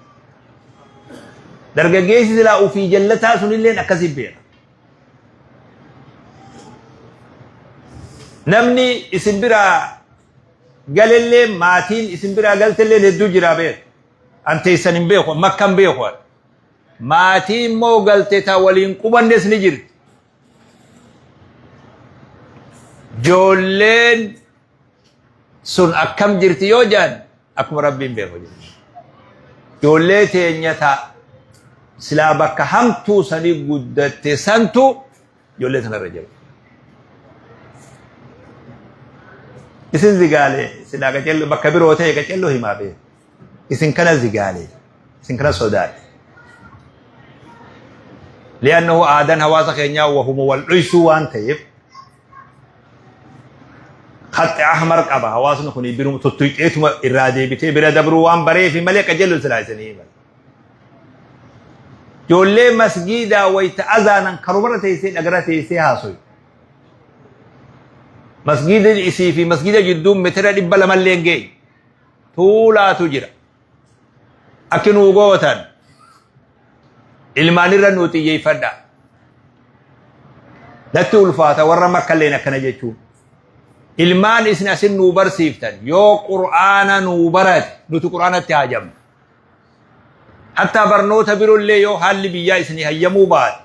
Dargaggeessi silaa ofii jallataa sunilleen akkasi beeka. Namni isin biraa galellee maatiin isin biraa galtellee hedduu jiraa beeka. An teessan hin beeku makka hin beeku. Maatii immoo galte ta waliin qubannes ni jirti. Joolleen sun akkam jirti yoo jedhan akkuma rabbiin beeku jedhu. Joollee teenya ta silaa bakka hamtuu sanii guddatte santu ijoollee sanarra jira. Isin zigaalee silaa qacello bakka biroo ta'e qacello himaa beeku. Isin kana zigaalee isin kana sodaadhe. Li'annahu aadaan hawaasa keenyaa wahuma wal dhoysuu waan ta'eef khaxxi ahmar qaba hawaasni kun biruma tuttuqxeetuma irraa deebitee bira dabruu waan bareefi malee qajeellu silaa isinii hima. Ijoollee masgiidaa wayta azaanan karumarra teessee dhagara teessee haasoyu. Masgiida isii fi masgiida jidduun meetira 200llee hin geenye. Tuulaatu jira. Akki nuu gootan ilmaanirra nuu xiyyeeffadha. Natti ulfaata warra makkalleen akkana jechuun. Ilmaan isin asin nuu barsiiftan yoo qur'aana nuu barate nuti qur'aanatti haajamna. Hattaa barnoota birollee yoo haalli biyyaa isinii hayyamuu baate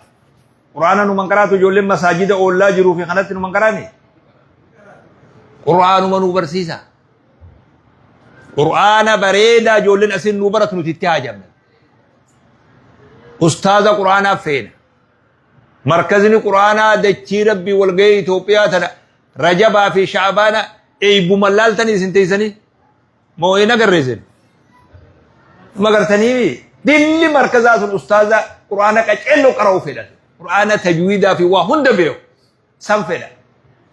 qur'aana numan qaraatu ijoolleen masaajida oollaa jiruu fi kanatti numan qaraani. Qur'aanuma nuu barsiisa. Qur'aana bareedaa ijoolleen asin nuu baratu nuti itti haajamna. Ustaaza qur'aanaaf feena. Markazni qur'aanaa dachii rabbii walgahii Itoophiyaa tana Rajabaa fi Sha'abaana eeybuma laaltanii isin teessanii moo hin agarre isin? Magartanii dilli markazaa sun ustaaza qur'aana qaceelloo qara'uu fedhan. Qur'aana tajwiidaa fi waa hunda beeku san fedha.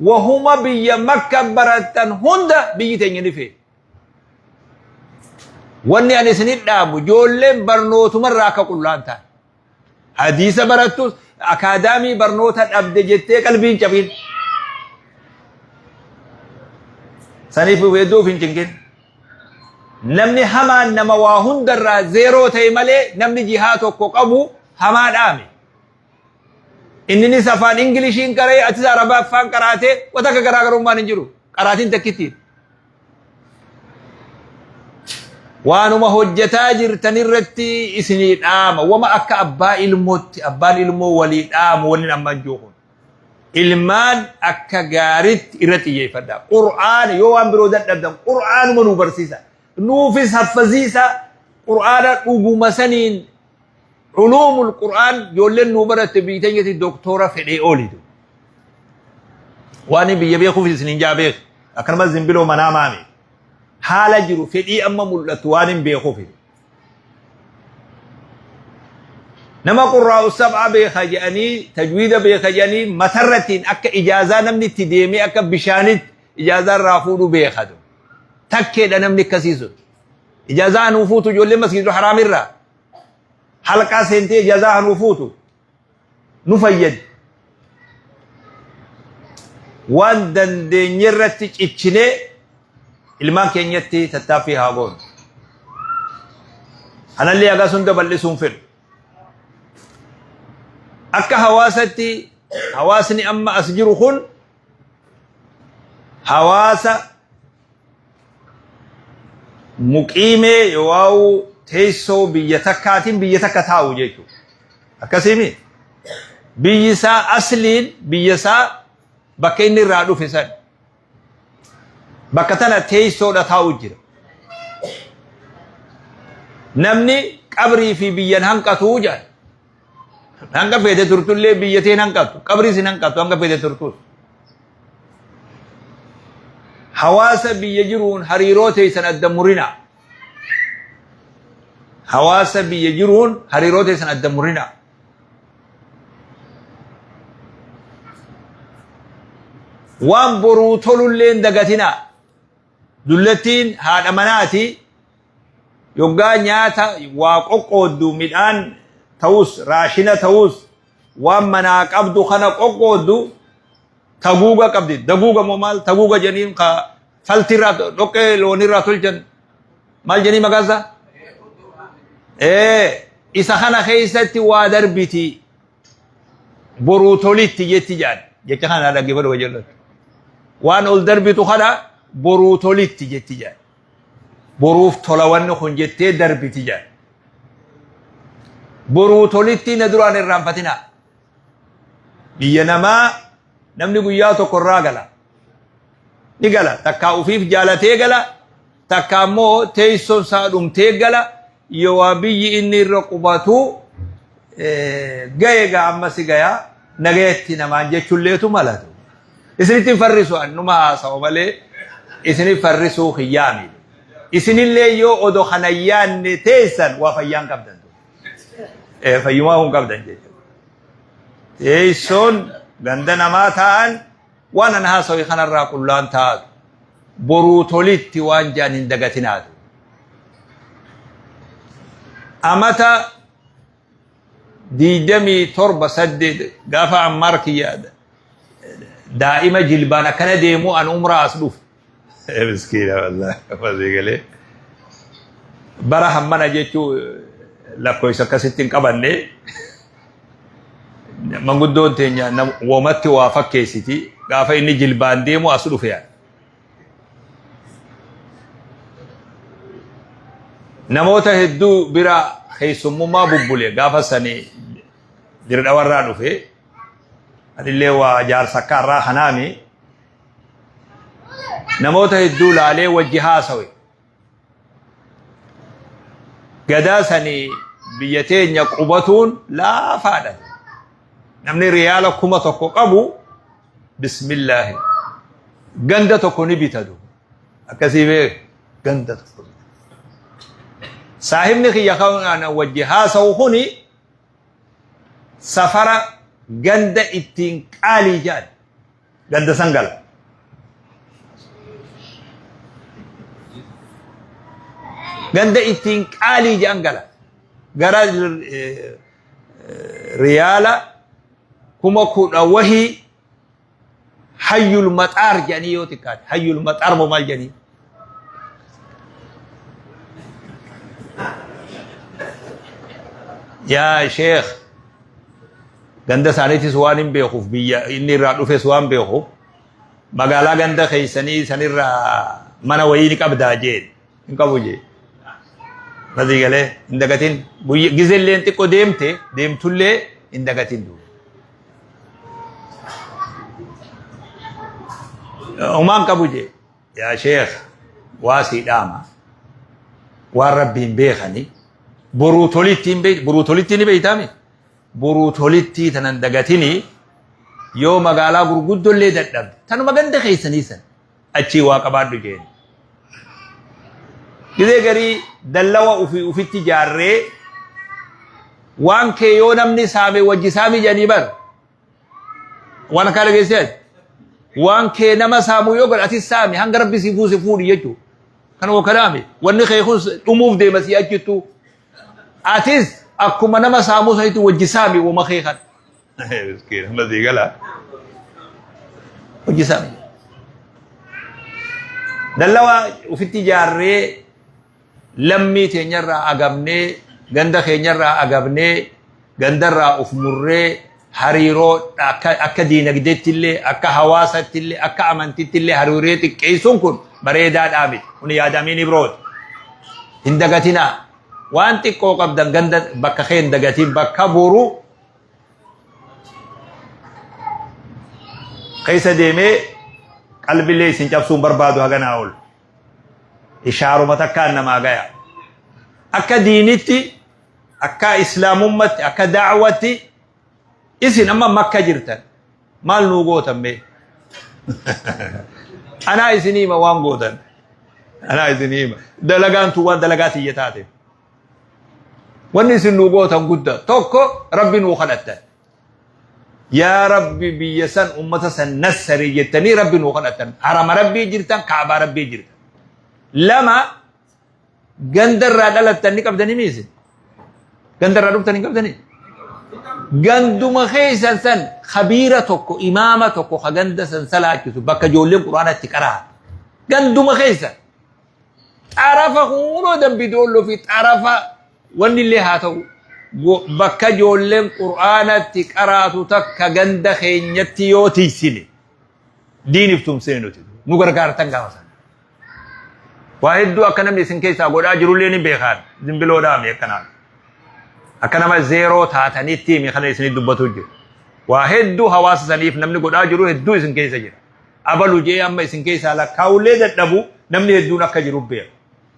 Wahuma biyya makka baratan hunda biyyi teenya ni feeti. Wanni ani isinit dhaamu ijoolleen barnootumarraa akka qullaan ta'an. Hadiisa barattus akaadaamii barnoota dhabde jettee qalbii hin cabin. Saniif hedduu of hin cinqin. Namni hamaan nama waa hundarraa zeeroo ta'e malee namni jihaa tokko qabu hamaa dhaame. Inninis afaan Ingilishiin qara'ee atis Arabaa afaan qaraatee wanta akka garaagarummaan hin jiru. Qaraatiin takkittiin. Waanuma hojjetaa jirtan irratti isinii dhaama. Wama akka abbaa ilmootti abbaan ilmoo walii dhaamu wanni amma jiru kun. Ilmaan akka gaariitti irra xiyyeeffadha. Qur'aana yoo waan biroo dadhabdan qur'aanuma nu barsiisa. Nuufis haffaziisa qur'aana dhuguma saniin culuumul qur'aan ijoolleen nuu baratte biyyi teenyatti doktora fedhee oolitu. Waan biyya beekuuf isiniin jaa beek. Akkanumas zimbiloo manaa maami. Haala jiru fedhii amma mul'atu waan hin beekuuf. Nama qurraa'u sab'a beeka jedhanii tajwiida beeka jedhanii matarrattiin akka ijaazaa namni itti deemee akka bishaanitti ijaazaa irraa fuudhu beekatu. Takkeedha namni akkasii sun. Ijaazaa hanuu fuutu ijoollee masgiidul haraamirraa. Halqaa seentee ijaazaa hanuu fuutu. Nu fayyadi. Waan dandeenye irratti cichinee ilmaan keenyatti tattaaffii haa goonu. Kanallee hagas hunda bal'isuun fedhu. Akka hawaasatti hawaasni amma as jiru kun hawaasa muqiimee yookaan teessoo biyya takkaatiin biyya takka taa'u jechuudha. Akkasiimi biyyi isaa asliin biyya isaa bakka inni irraa dhufe san bakka tana teessoodha taa'u jira. Namni qabrii fi biyyan hanqatuu jedhan. Hanga feete turtullee biyya teen hanqattu. Qabriis hin hanqattu hanga feete turtus. Hawaasa biyya jiruun hariiroo teessan adda murina. Hawaasa biyya jiruun hariiroo teessan adda murina. Waan boruu tolullee hin dagatinaa. Dullattiin haadha manaati yoggaa nyaata waa qoqqooddu midhaan ta'us raashina ta'us waan manaa qabdu kana qoqqooddu taguuga qabdi. Daguuga moo maal taguuga jedhaniin ka faltirraa dhoqqee loonirraa tolchan maal jedhanii maqaan isaa? Ee isa kana keessatti waa darbiti. Boruu tolitti jetti jedhan jecha kana dhaggeeffadhu qajeellotti. Waan ol darbitu kana boruu tolitti jetti jedhan. Boruuf tola wanni kun jettee darbiti jedhan. Boruu tolitti na duraan irraanfatinaa. Biyya namaa namni guyyaa tokko irraa gala. Ni gala. Takkaa ufiif jaalatee gala. Takka ammoo teessoon isaa dhumtee gala. Yoo waa biyyi inni irra qubatu gaye gaa amma si gayaa nagayatti namaan jechuulleetu malatu. Isinitti hin farrisu annuma haasawa malee isinif farrisuu kiyyaami. Isinillee yoo odo kana yaanne teessan waa fayyaan qabdan. Fayyumaa hun qabdan jechuudha. Teessoon ganda namaa ta'an waan an haasawe kanarraa qullaan taatu. Boruu tolitti waan jaan hin dagatinaatu. Amata 27 8 gaafa Ammaar kiyya daa'ima jilbaan akkana deemu an umraa as dhufe. Miskiina wallaahi masii galee. Bara hammana jechuu lakkoofsa akkasitti hin qabanne manguddoon teenya womatti waa fakkeessiti gaafa inni jilbaan deemu as dhufe yaada. Namoota hedduu bira keessummummaa bubbule gaafa sani dirdhawarraa dhufe anillee waa jaarsa akka irraa kanaami namoota hedduu laalee wajji haasawe. Gadaa sani biyya teenya qubatuun laafaadha. Namni riyaala 1000 qabu bismillaahi ganda tokko ni bitatu. Akkasii beek ganda tokko bitatu. Saahibni kiyya kan wajji haasawu kuni safara ganda ittiin qaalii jedhan ganda san gala. Ganda ittiin qaalii jedhan gala. Gara riyaala 10,000 wahii hayyul maxaar jedhanii yoo xiqqaate hayyul maxaar moo maal jedhanii. Yaa sheekh ganda isaaniitis waan hin beekuuf biyya inni irraa dhufes waan beekuuf magaalaa ganda keessanii sanirraa mana wayii ni qabdaa jeen hin qabu jee. Masii galee hin dagatin gizelleen xiqqoo deemte deemtullee hin dagatin duuba. Homaan qabu jee yaa sheekh waa sii dhaama waan rabbiin beekani boruu tolitti hin beek boruu tolitti ni beeytaami boruu tolittii tanan dagatini yoo magaalaa gurguddollee dadhabde tanuma ganda keessanii san achii waa qabaadhu jeen. Gizee garii dallawa ufi ufitti jaarree waan kee yoo namni saame wajji saami jedhanii bar waan akkaa dhageessee ati waan kee nama saamuu yoo godhe atis saami hanga rabbi si buuse fuudhi jechuu kana wakkanaami wanni kee kun dhumuuf deema si achittuu atis akkuma nama saamuu sanitti wajji saami wama kee kana. Miskiin amma sii gala. Hojii isaa. Dallawaa ofitti ijaarree lammii teenyarraa agabnee ganda keenyarraa agabnee gandarraa of murree hariiroo akka akka diinagdeetti illee akka hawaasatti illee akka amantitti illee hariiroo xiqqeessuun kun bareedaadhaa miti. Kun yaadamiin ibrooti. Hin dagatinaa. Waan xiqqoo qabdan ganda bakka kee hin dagatin bakka boru keessa deemee qalbilee isin cabsuun barbaadu haganaa ol. Ishaaruma takkaan namaa gaya. Akka diinitti, akka islaamummatti, akka daawwatti isin amma makka jirtan maal nuu gootan mee? Anaa isinii hima waan gootan. Anaa isinii hima. Dalagaan tun waan dalagaa tiyya taate. Wanni isin nuu gootan guddaa tokko rabbi nuu kadhattan. Yaa rabbi biyya san ummata san nassari jettanii rabbi nuu kadhattan. Harama rabbii jirtan kaabaa rabbii jirtan. Lama ganda irraa dhalattan ni qabdanii mi isin? Ganda irraa dhuftan hin qabdanii? Ganduma keessan san kabiira tokko imaama tokko ka ganda san salaachisu bakka ijoolleen quraana itti qara'an. Ganduma keessan. Xarafa kunoo dambi doolloo fi xarafa wanni illee haa ta'u bakka ijoolleen qur'aanatti qaraatu takka ganda keenyatti yoo tiysine diiniif tumsine nuti nu gargaartan gaafa sana. Waa hedduu akka namni isin keessaa godhaa jirullee ni beekaan zimbiloodhaa mi akkanaa. Akka nama zeeroo taatanitti himi kana isinii dubbatu jiru. Waa hedduu hawaasa saniif namni godhaa jiru hedduu isin keessa jira. Abalu je'ee amma isin keessaa lakkaa'ullee dadhabu namni hedduun akka jiru beeka.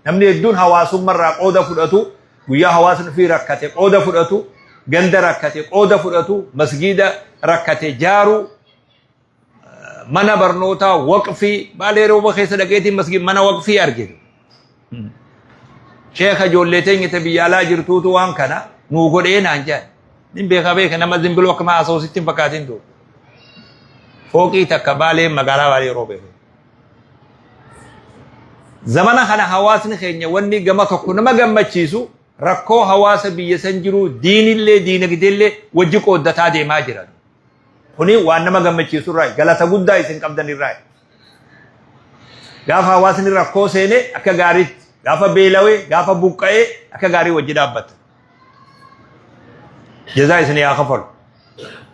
Namni hedduun hawaasummarraa qooda fudhatu, guyyaa hawaasni ofii rakkate qooda fudhatu, ganda rakkate qooda fudhatu, masgiida rakkate jaaru, mana barnootaa waqfii baalee rooba keessa dhaqeetiin masgiid mana waqfii argite. Sheeka ijoollee teenya ta biyya alaa jirtuutu waan kana nuu godhee naan jedhan. Nin beekaa beeka nama zimbiloo akkama haasa'u sitti hin fakkaatin tuu. Fooqii takka baalee magaalaa baalee roobee. Zamana kana hawaasni keenya wanni gama tokko nama gammachiisu rakkoo hawaasa biyya san jiruu diinillee diinagdeellee wajji qooddataa deemaa jiran. Kuni waan nama gammachiisu irraa galata guddaa isin qabdan irraa. Gaafa hawaasni rakkoo seene akka gaariitti, gaafa beelawee, gaafa buqqa'ee akka gaarii wajji dhaabbata. Jazaa isin haa kafalu.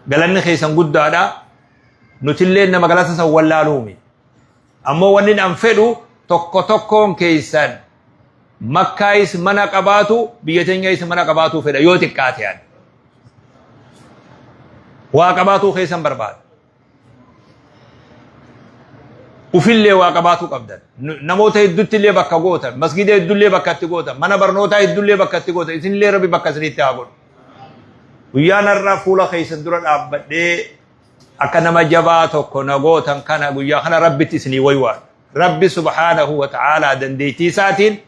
Galanni keessan guddaadha. Nutillee nama galata san wallaaluumi. Ammoo wanni an fedhu tokko tokkoon keessan Makkaayis mana qabaatu biyya teenyayis mana qabaatuu fedha yoo xiqqaate ani. Waa qabaatuu keessan barbaada. Ufillee waa qabaatuu qabdan. Namoota hedduutti illee bakka gootan, masgida hedduullee bakka itti gootan, mana barnootaa hedduullee bakka itti gootan, isinillee Rabbi bakka isinitti haa godhu. Guyyaan har'aa fuula keessan dura dhaabbadhee akka nama jabaa tokko na gootan kana guyyaa kana Rabbitti isinii waywaadha. Rabbi subhaanahu wa ta'aalaa dandeettii isaatiin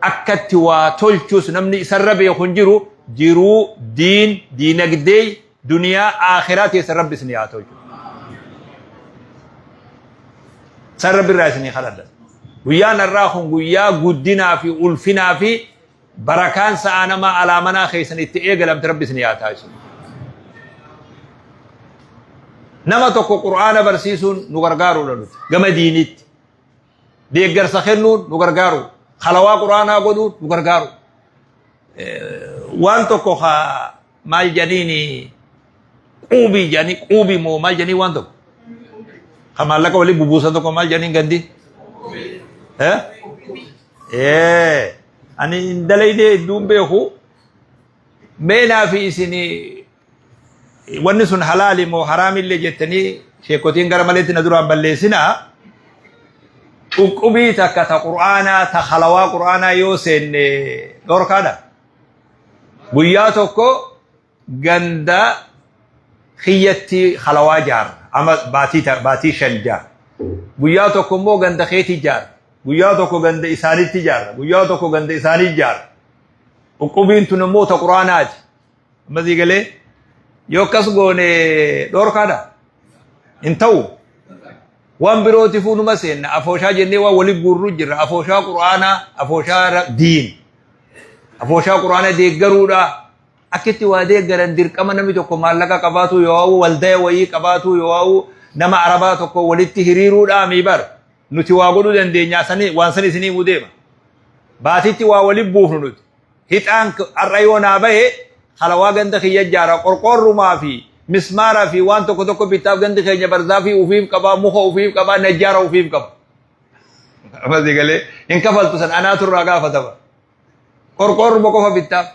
akkatti waa tolchus namni isarra beeku hin jiru jiruu diin diinagdee duniyaa aakhiraa teessan Rabbi isinii haa tolchu. San Rabbi irraa isinii kadhadha. Guyyaan har'aa kun guyyaa guddinaa fi ulfinaa fi Barakaan sa'aa namaa alaa manaa keessan itti eegalamte Rabbi isin haa taasisu. Nama tokko Qur'aana barsiisuun nu gargaaruudha nuti gama diiniitti. Deeggarsa kennuun nu gargaaru. Halawaa Qur'aanaa godhuun nu gargaaru. Waan tokko haa maal jedhaniini quubii jedhanii quubii moo maal jedhanii waan tokko. Ka maallaqa waliin bubuusan tokko maal jedhaniin gandi? Eh? Ee, ani hin dalaydee hedduun beeku. Mee naa fi isin wanni sun halaali moo haraamillee jettanii sheekotiin gara maleetti na duraan balleessinaa. Uqqubii takka ta qur'aanaa ta halawaa qur'aanaa yoo seenne dhorkaadha. Guyyaa tokko ganda kiyyatti halawaa jaarra. Ama baatii baatii 5 jaarra. Guyyaa tokko immoo ganda keetii jaarra. Guyyaa tokko ganda isaanitti jaarra. Guyyaa tokko ganda isaanii jaarra. Uqqubiin tun immoo ta quraanaati. Amma sii galee yoo akkas goone dhoorkaadha. Hin ta'u. Waan birootifuu numa seenna. Afooshaa jennee waan waliin guurru jirra. Afooshaa quraanaa, afooshaa diin. Afooshaa quraana deeggaruudha. Akkitti waa deeggaran dirqama namni tokko maallaqa qabaatu yoo waldaya wayii qabaatu yoo nama arabaa tokko walitti hiriiruudhaa mii bar. Nuti waa godhuu dandeenya sani waan san isinii himuu deema. Baatitti waa waliin buufnu nuti. Hixaan har'a yoo naa bahe halawaa ganda kiyya ijaara qorqoorrumaa fi mismaara fi waan tokko tokko bittaaf gandi keenya barzaafii ufiif qaba muka ufiif qaba najjaara ufiif qaba. Amma si galee hin kafaltu san anaatu irraa gaafatama. Qorqoorruma qofa bittaaf.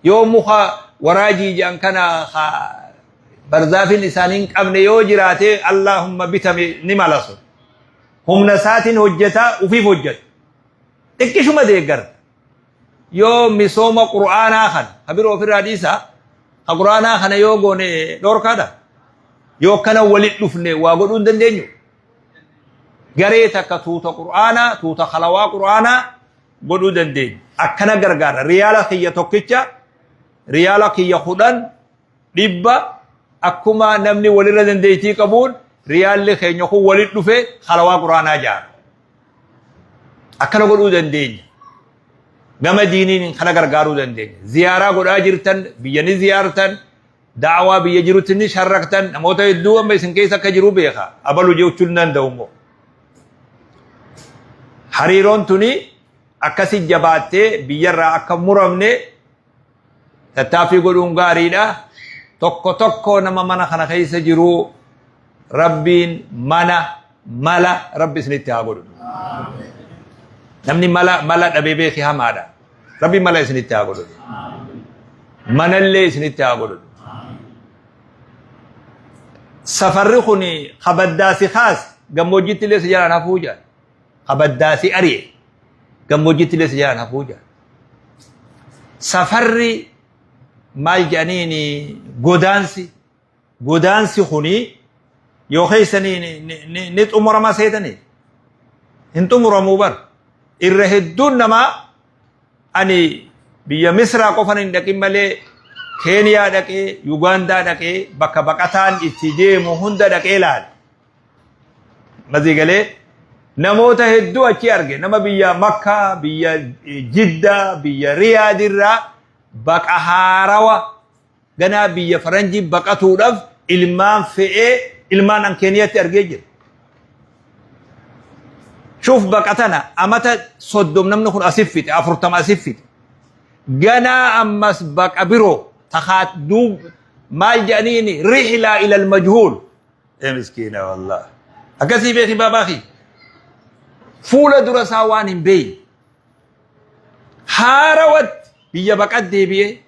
Yoo muka waraajii jedhan kana barzaafiin isaanii hin qabne yoo jiraate Allaahumma bitame ni mala sun. Humna isaatiin hojjeta ufiif hojjeta. Xiqqishuma deeggarta. Yoo misooma qur'aanaa kana ka biroo ofirraa dhiisaa ka qur'aanaa kana yoo goone dhoorkaadha. Yoo akkana walitti dhufne waa godhuu hin dandeenyu. Garee takka tuuta qur'aanaa tuuta halawaa qur'aanaa godhuu dandeenya. Akkana gargaara. Riyaala kiyya tokkicha riyaala kiyya 10 100 akkuma namni walirra dandeettii qabuun riyaalli keenya kun walitti dhufe halawaa qur'aanaa jaara. Akkana godhuu dandeenya. Gama diiniin kana gargaaruu dandeenya. Ziyaaraa godhaa jirtan biyya ni ziyaartan Da'awaa biyya jirutti ni sharraktan namoota hedduu amma isin keessa akka jiru beeka. Abalu jechuu hin danda'u immoo. Hariiroon tuni akkasi jabaattee biyyarraa akka muramne tattaaffii godhuun gaariidha. Tokko tokko nama mana kana keessa jiru Rabbiin mana mala Rabbi isinitti haa godhu. Namni mala mala dhabee beeki hamaadha. Rabbi mala isinitti haa godhu. Manallee isinitti haa godhu. Safarri kun kabaddaa si kaase gammoojjiitti illee si jalaan hafuu jaal. Kabaddaa si ari'e gammoojjiitti illee si jalaan hafuu jaal. Safarri maal jedhaniin godaansi Godaansi kuni yoo keessanii ni xumurama seetanii? Hin xumuramuu bar. Irra hedduun namaa ani biyya Misraa qofan hin dhaqin malee Keeniyaa dhaqee, Yugaandaa dhaqee, bakka baqataan itti deemu hunda dhaqee laale. Masii galee Namoota hedduu achi arge. Nama biyya Makkaa, biyya Jiddaa, biyya Riyaadirraa baqa haarawa ganaa biyya faranjii baqatuudhaaf ilmaan fe'ee ilmaan an Keeniyatti argee jira. Shuuf baqa tana amata 30 namni kun asif fixe, 40 asif fixe. Ganaa ammas baqa biroo takaa duub maal jedhaniini rihlaa ilal majhuul. Ee miskiina wallah. Akkasii beeki baabaa kiyya. Fuula dura isaa waan hin beekne. Haarawatti biyya baqat deebi'ee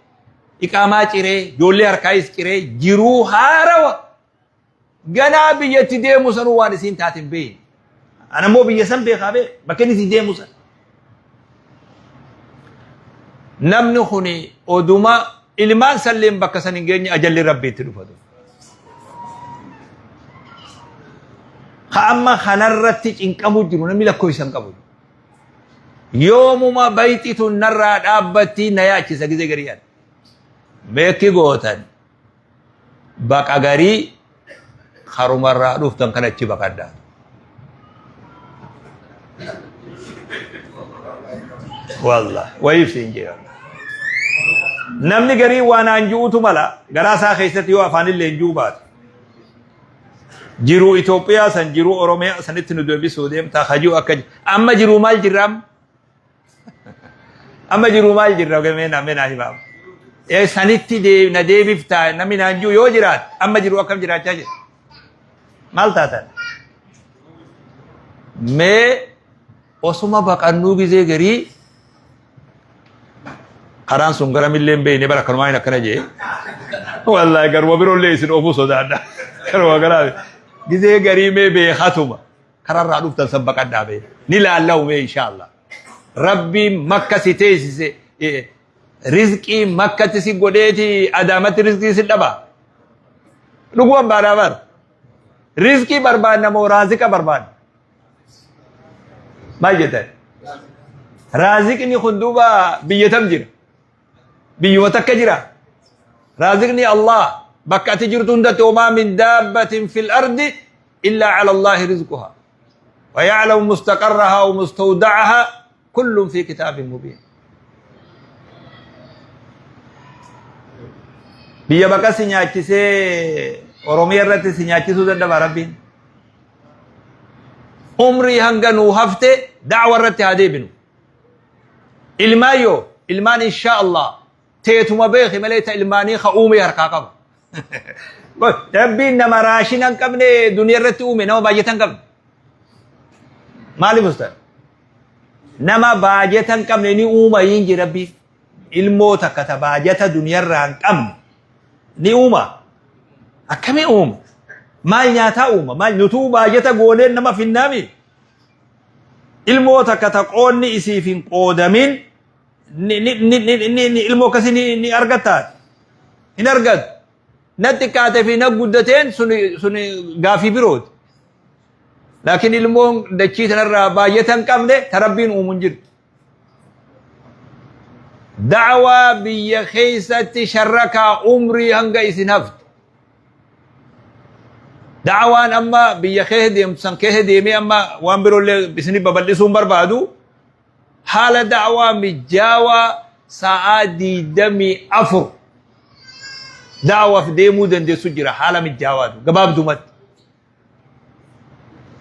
iqaamaa ciree ijoollee harkaayis ciree jiruu haarawa ganaa biyyatti deemu sanuu waan isiin taate hin beekne. Ana immoo biyya san beekaa beek bakka inni itti deemu san. Namni kun oduma ilmaan salleen bakka san hin geenye ajalli rabbi itti dhufatu. Ka amma kanarratti cinqamu jiru namni lakkoofsa hin qabu. Yoomuma bayxi tun narraa dhaabbatti na yaachisa gizee garii yaada. Meekki gootan baqa garii karumarraa dhuftan kan achi baqadhaa. Wallah wayiif siin jee. Namni garii waan aan ju'utu mala garaa isaa keessatti yoo afaan illee hin ju'u baate. Jiruu Itoophiyaa san jiruu Oromiyaa sanitti nu deebisuu deemtaa hajuu akka amma jiruu maal jirra amma? Amma jiruu maal jirra mee na mee naa himaa. Ee sanitti na deebiftaa namni naan jiru yoo jiraate amma jiruu akkam jiraachaa jira. Maal taatan? Mee osuma baqannuu gizee garii karaan sun garamillee hin beekne bara kanumaa hin akkana jee. Wallaahi garuma biroollee isin oofuu sodaadha. Garuma garaa gizee garii mee beekatuma. Kararraa dhuftan san baqadhaa bee. Ni laallahu mee inshaallah. Rabbiin makka si teessise rizqii makkatti si godheeti adaamatti rizqii si dhaba. Dhuguman baanaa bar. Rizqii barbaanna moo raaziqa barbaanna? Maal jettan? Raaziqni kun duuba biyya tam jira? Biyyuma takka jira. Raaziqni Allah bakka ati jirtu hundatti wamaa min daabbatin fil ardi illaa cala Allaahi rizquha. Wa ya'lamu mustaqarrahaa wa mustawda'ahaa kullun fi kitaabin mubiin. Biyya baqa si nyaachisee Oromiyaa irratti si nyaachisuu dadhaba Rabbiin. Umrii hanga nuu hafte da'wa irratti haa deebinu. Ilmaan yoo ilmaan insha Allah teetuma beeki malee ta ilmaanii ka uumee harkaa qaba. Rabbiin nama raashina hin qabne duniyaa irratti uume nama baay'ata hin qabne. Maaliif ustaz? Nama baajata hin qabne ni uuma hin jira Rabbiin. Ilmoo takka ta baajata duniyaa irraa hin qabne ni uuma. Akkamii uuma? Maal nyaataa uuma? Maal nutuu baajata gooneen nama finnaami? Ilmoo takka ta qoonni isiif hin qoodamin ni ni ni ni ni ni ilmoo akkasii ni ni argatta hin argattu. Na xiqqaate fi na guddateen suni suni gaafii birooti. Laakiin ilmoon dachii tanarraa baay'ata hin qabne ta rabbiin uumu hin jirtu. Da'waa biyya keessatti sharrakaa umrii hanga isin haftu. Da'awaan amma biyya keessa deemtu san keessa deemee amma waan biroollee isinii babal'isuu hin barbaadu. Haala da'awaa mijaawaa sa'aa 24 da'awaaf deemuu dandeessu jira haala mijaawaatu gabaabdumatti.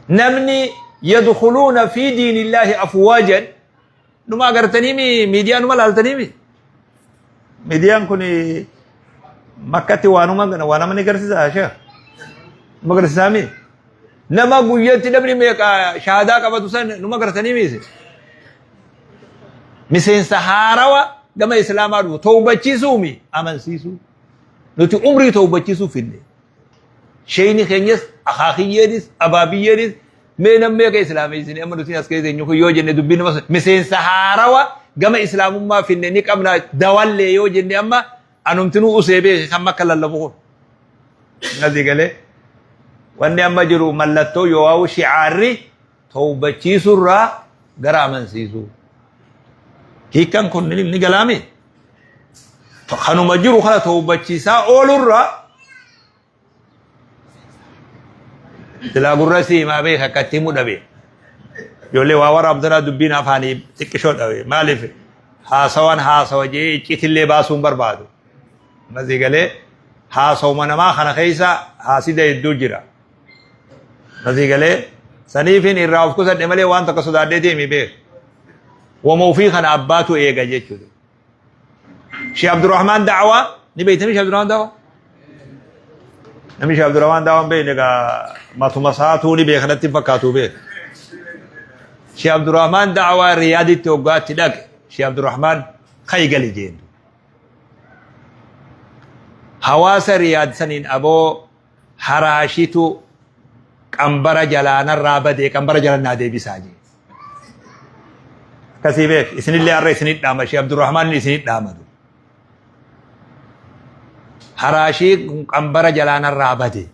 Namni yadkhuluuna fi diinillaahi afwaajan numa agartanii mi miidiyaa numa laaltanii mi miidiyaan kun makkatti waanuma waa nama ni garsiisa sheekh numa garsiisaa mi nama guyyatti namni meeqa shahaadaa qabatu san numa gartanii mi isin miseensa haarawa gama islaamaa dhufu towbachiisuu mi amansiisuu nuti umrii towbachiisuu finne Sheeyni keenyas akaakiyyeenis abaabiyyeenis mee nam meeqa islaameessine amma nuti as keessa eenyu kun yoo jenne dubbiin nama miseensa haarawa gama islaamummaa finne ni qabna dawallee yoo jenne amma anumtinuu usee beeke kan makka lallabu kun. Nasi galee wanni amma jiru mallattoo yoo waa'u shi'aarri towbachiisurraa gara amansiisuu. Hiikkan kun ni galaami. Kanuma jiru kana towbachiisaa oolurraa silaa gurra si himaa beeka akka itti himu dhabe. Ijoollee waa waraabdanaa dubbiin afaanii xiqqishoo dhabe. Maaliif haasawaan haasawa jee icciitillee baasuu hin barbaadu. Masii galee haasawuma namaa kana keessa haasida hedduu jira. Masii galee saniifin irraa of kusadhe malee waan takka sodaadhee deemi beeku. Wama ofii kana abbaatu eega jechuudha. Sheekh Abdurrahmaan Da'awaa ni beektanii Sheekh Abdurrahmaan Da'awaa? Namni Sheekh Abdurrahmaan Da'awaa hin beekne egaa matuma isaatuu ni beeka natti hin fakkaatu beeka. Sheekh Abdurrahmaan Da'awaa Riyaaditti hoggaatti dhaqe Sheekh Abdurrahmaan ka'i gali jeen. Hawaasa Riyaad saniin aboo haraashitu qambara jalaa narraa badee qambara jala naa deebisaa jee. Akkasii beek isinillee har'a isinit dhaama Sheekh Abdurrahmaan isinit dhaamatu. Haraashii kun qambara jalaa narraa bade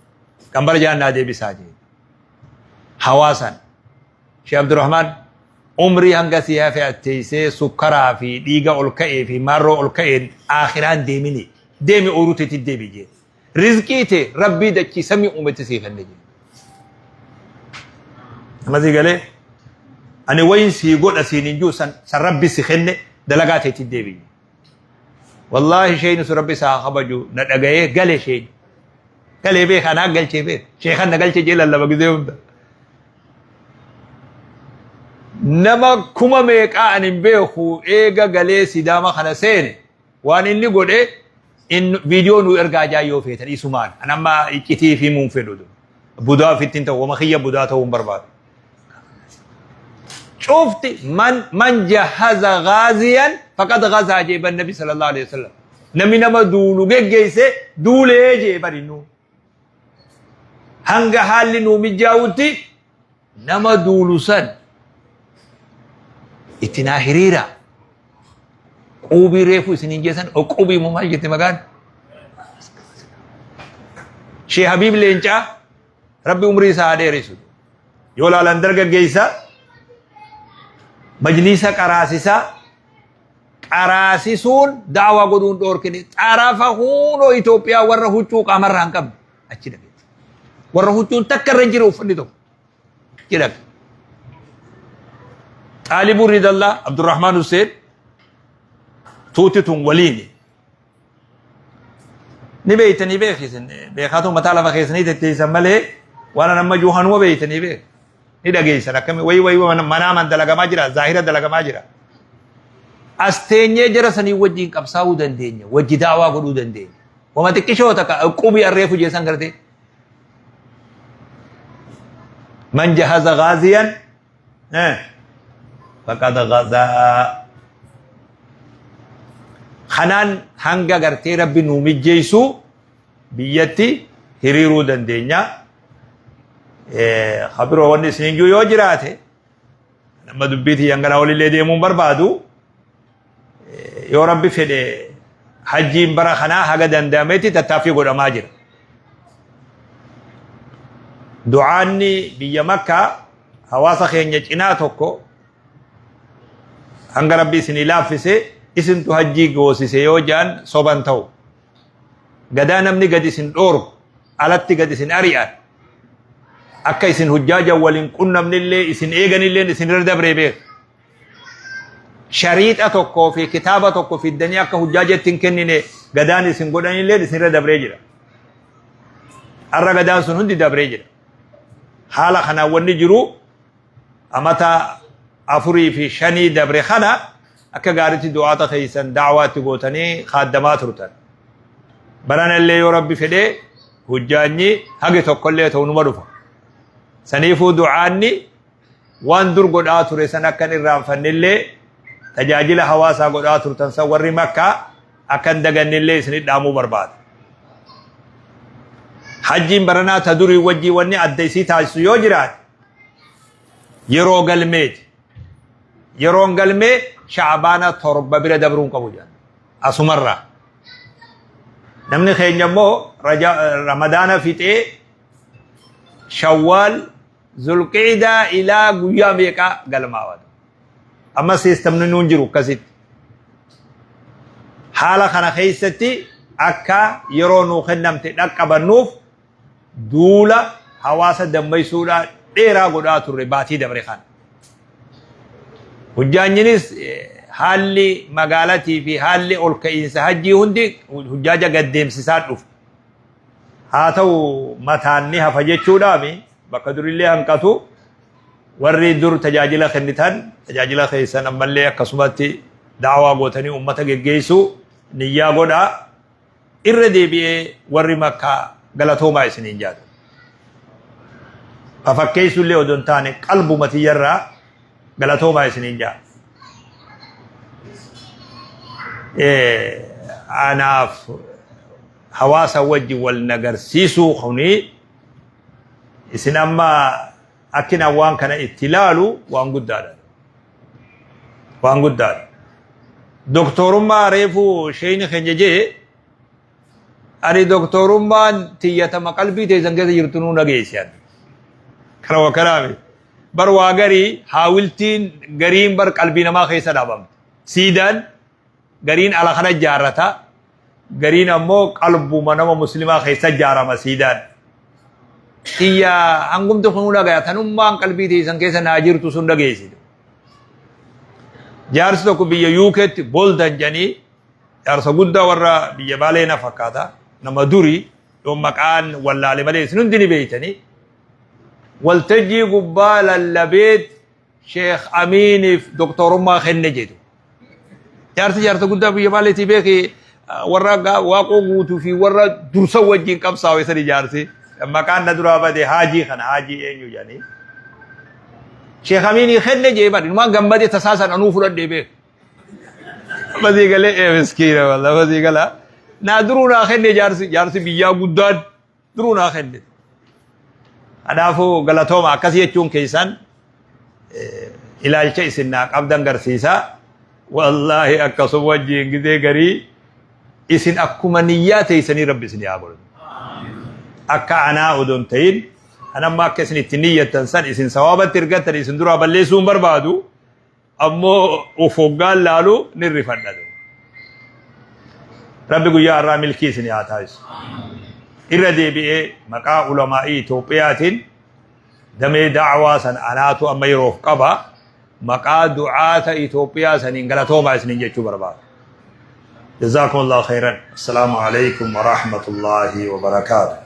qambara jala naa deebisaa jee. Hawaasan Sheekh Abdurrahmaan umrii hanga sii hafe atteessee sukkaraa fi dhiiga ol ka'ee fi maarroo ol ka'een aakhiraan deemini deemi ooyiruu teetti deebi jee. Rizqii tee rabbii dachii samii uumetti sii kenne jee. Nama sii galee ani wayin sii godha siin hin jiru san san rabbi si kenne dalagaa teetti deebi. Wallaahi sheeyni sun rabbi isaa haa kabaju na dhagayee gale sheeyni. Galee beeka anaa galchee beeka sheekan na galchee jee lallaba gizee hunda. Nama kuma meeqaa ani hin beeku eega galee sidaama kana seene Waan inni godhe in viidiyoo nu ergaa jaa yoo feetan isumaan. An amma iccitii fi himuun fedhu. Budaa ofitti hin ta'u wama kiyya budaa ta'uu hin barbaadu. Cufti man man jahaza gaaziyan faqad gazaa jee ban nabi sallallahu alaihi wasallam. Namni nama duulu geggeesse duulee jee bari nu. Hanga haalli nuu mijaa'utti nama duulu san itti naa hiriira. Quubii reefu isiniin jeessan quubii moo maal jette maqaan? Shee Habiib Leencaa rabbi umrii isaa haa dheeressu. Yoo laalan dargaggeessa majliisa qaraasisaa qaraasisuun da'awaa godhuun dhoorkine xarafa huunoo Itoophiyaa warra huccuu qaamarraa hin qabne achi dhaqe. Warra huccuun takka irra hin jiru uffanni tokko achi dhaqe. Xaalibuu Ridallaa Abdurrahmaan Hussein tuuti tun waliini. Ni beeytanii beekisin beekaatu mataa lafa keessanii tetteessan malee waan amma jiru hanuma beeytanii beek. Ni dhageessan akkami wayii wayii manaaman dalagamaa jira zaahira dalagamaa jira. As teenyee jara sanii wajjin qabsaa'uu dandeenya wajji daawaa godhuu dandeenya. Wama xiqqishoo takka qubii arreefu jeessan gartee. Man jahaza gaaziyan faqad gazaa. Kanaan hanga gartee rabbi nuu mijjeessu biyyatti hiriiruu dandeenya. Kabiroo wanni isiniin jiru yoo jiraate nama dubbii tiyyan gara olillee deemuun barbaadu yoo rabbi fedhe hajjiin bara kanaa haga danda'ametti tattaaffii godhamaa jira. Du'aanni biyya Makkaa hawaasa keenya cinaa tokko hanga rabbi isinii laaffise isintu hajjii goosise yoo jedhan soban ta'u. Gadaa namni gad isin dhoorgu alatti gad isin ari'an akka isin hujjaaja waliin qunnamnillee isin eeganillee isin irra dabree beeku. Shariixa tokkoo fi kitaaba tokko fiddanii akka hujjaajatti hin kennine gadaan isin godhanillee isin irra dabree jira. Har'a gadaan sun hundi dabree jira. Haala kanaan wanni jiru amata afurii fi shanii dabre kana akka gaariitti du'aata keessan da'waatti gootanii kaaddamaa turtan. Baranallee yoo rabbi fedhee hujjaanyi hagi tokkollee ta'u numa dhufa. Saniifuu du'aanni waan dur godhaa ture san akka hin irraanfannellee tajaajila hawaasaa godhaa turtan san warri makkaa akka hin dagannellee isinit dhaamuu barbaada. Hajjiin baranaa ta durii wajjii wanni adda isii taasisu yoo jiraate yeroo galmeeti. Yeroon galmee sha'abaana 7 bira dabruu hin qabu jedhan. Asumarraa. Namni keenya immoo ramadaana fixee shawwaal Zulqiidaa ilaa guyyaa meeqaa galmaawata. Amma siistamni nuun jiru akkasitti. Haala kana keessatti akka yeroo nuu kennamte dhaqqabannuuf duula hawaasa dammaysuudhaa dheeraa godhaa turre baatii dabre kana. Hujjaanyinis haalli magaalatii fi haalli ol ka'iinsa hajjii hundi hujjaaja gaddeemsisaa dhufe. Haa ta'u mataan ni hafa jechuudhaami bakka durillee hanqatu warri dur tajaajila kennitan tajaajila keessan ammallee akkasumatti da'awaa gootanii ummata geggeessuu niyyaa godhaa. Irra deebi'ee warri Makkaa galatoomaa isiniin jaadha. Fafakkeessullee odoo hin taane qalbuma tiyyarraa galatoomaa isiniin jaa. Anaaf hawaasa wajji wal nagarsiisuu kuni isin amma akkin an waan kana itti ilaalu waan guddaadha. Waan guddaadha. Doktorummaa reefu sheeyni keenya jee ani doktorummaan tiyyatama qalbii teessan keessa jirtu nuu dhageessi ani. Kana waa kanaami. Bar waa garii haawiltiin gariin bar qalbii namaa keessa dhaabamte. Siidaan gariin ala kana ijaarrata gariin ammoo qalbuma nama muslimaa keessa ijaarama siidaan. Tiyya hangumti kun dhagaya tanummaan qalbii teessan keessa naa jirtu sun dhageessite. Jaarsi tokko biyya UKtti Boldan jedhanii jaarsa guddaa warra biyya Baalee na fakkaata nama durii yoo maqaan wallaale malee isin hundi ni beeytanii waltajjii gubbaa lallabeet Sheekh Amiiniif doktorummaa kenne jedhu. Jaarsi jaarsa guddaa biyya Baaleetii beeki warra waaqoo guutuu fi warra dursa wajjin qabsaa'u isani jaarsi. Maqaan na duraa bade haajii kana haajii eenyu jedhanii. Sheekh Amiinii kenne jee bari numaan gammadee tasaasan anuu fudhadhee beeku. Basii galee ee miskiina wallah basii galaa. Naa duruu naa kenne jaarsi jaarsi biyyaa guddaan. Duruu naa kenne. Kanaafuu galatooma akkasii jechuun keessan ilaalcha isin naa qabdan garsiisa. Wallaahi akkasuma wajjin gizee garii isin akkuma niyyaa teessanii rabbi isin haa godhu. Akka anaa odoo hin ta'in an amma akka isin itti niyyattan san isin sawaabatti ergattan isin duraa balleessuu hin barbaadu. Ammoo of hoggaan laalu ni rifadha. Rabbi guyyaa har'aa milkii isin haa taasisu. Irra deebi'ee maqaa ulamaa'ii Itoophiyaatiin damee da'awaa san anaatu amma yeroof qaba. Maqaa du'aata Itoophiyaa saniin galatoomaa isiniin jechuu barbaada. Jazaakumullahu khairan. Assalaamu alaikum wa rahmatullahi wa barakaatuh.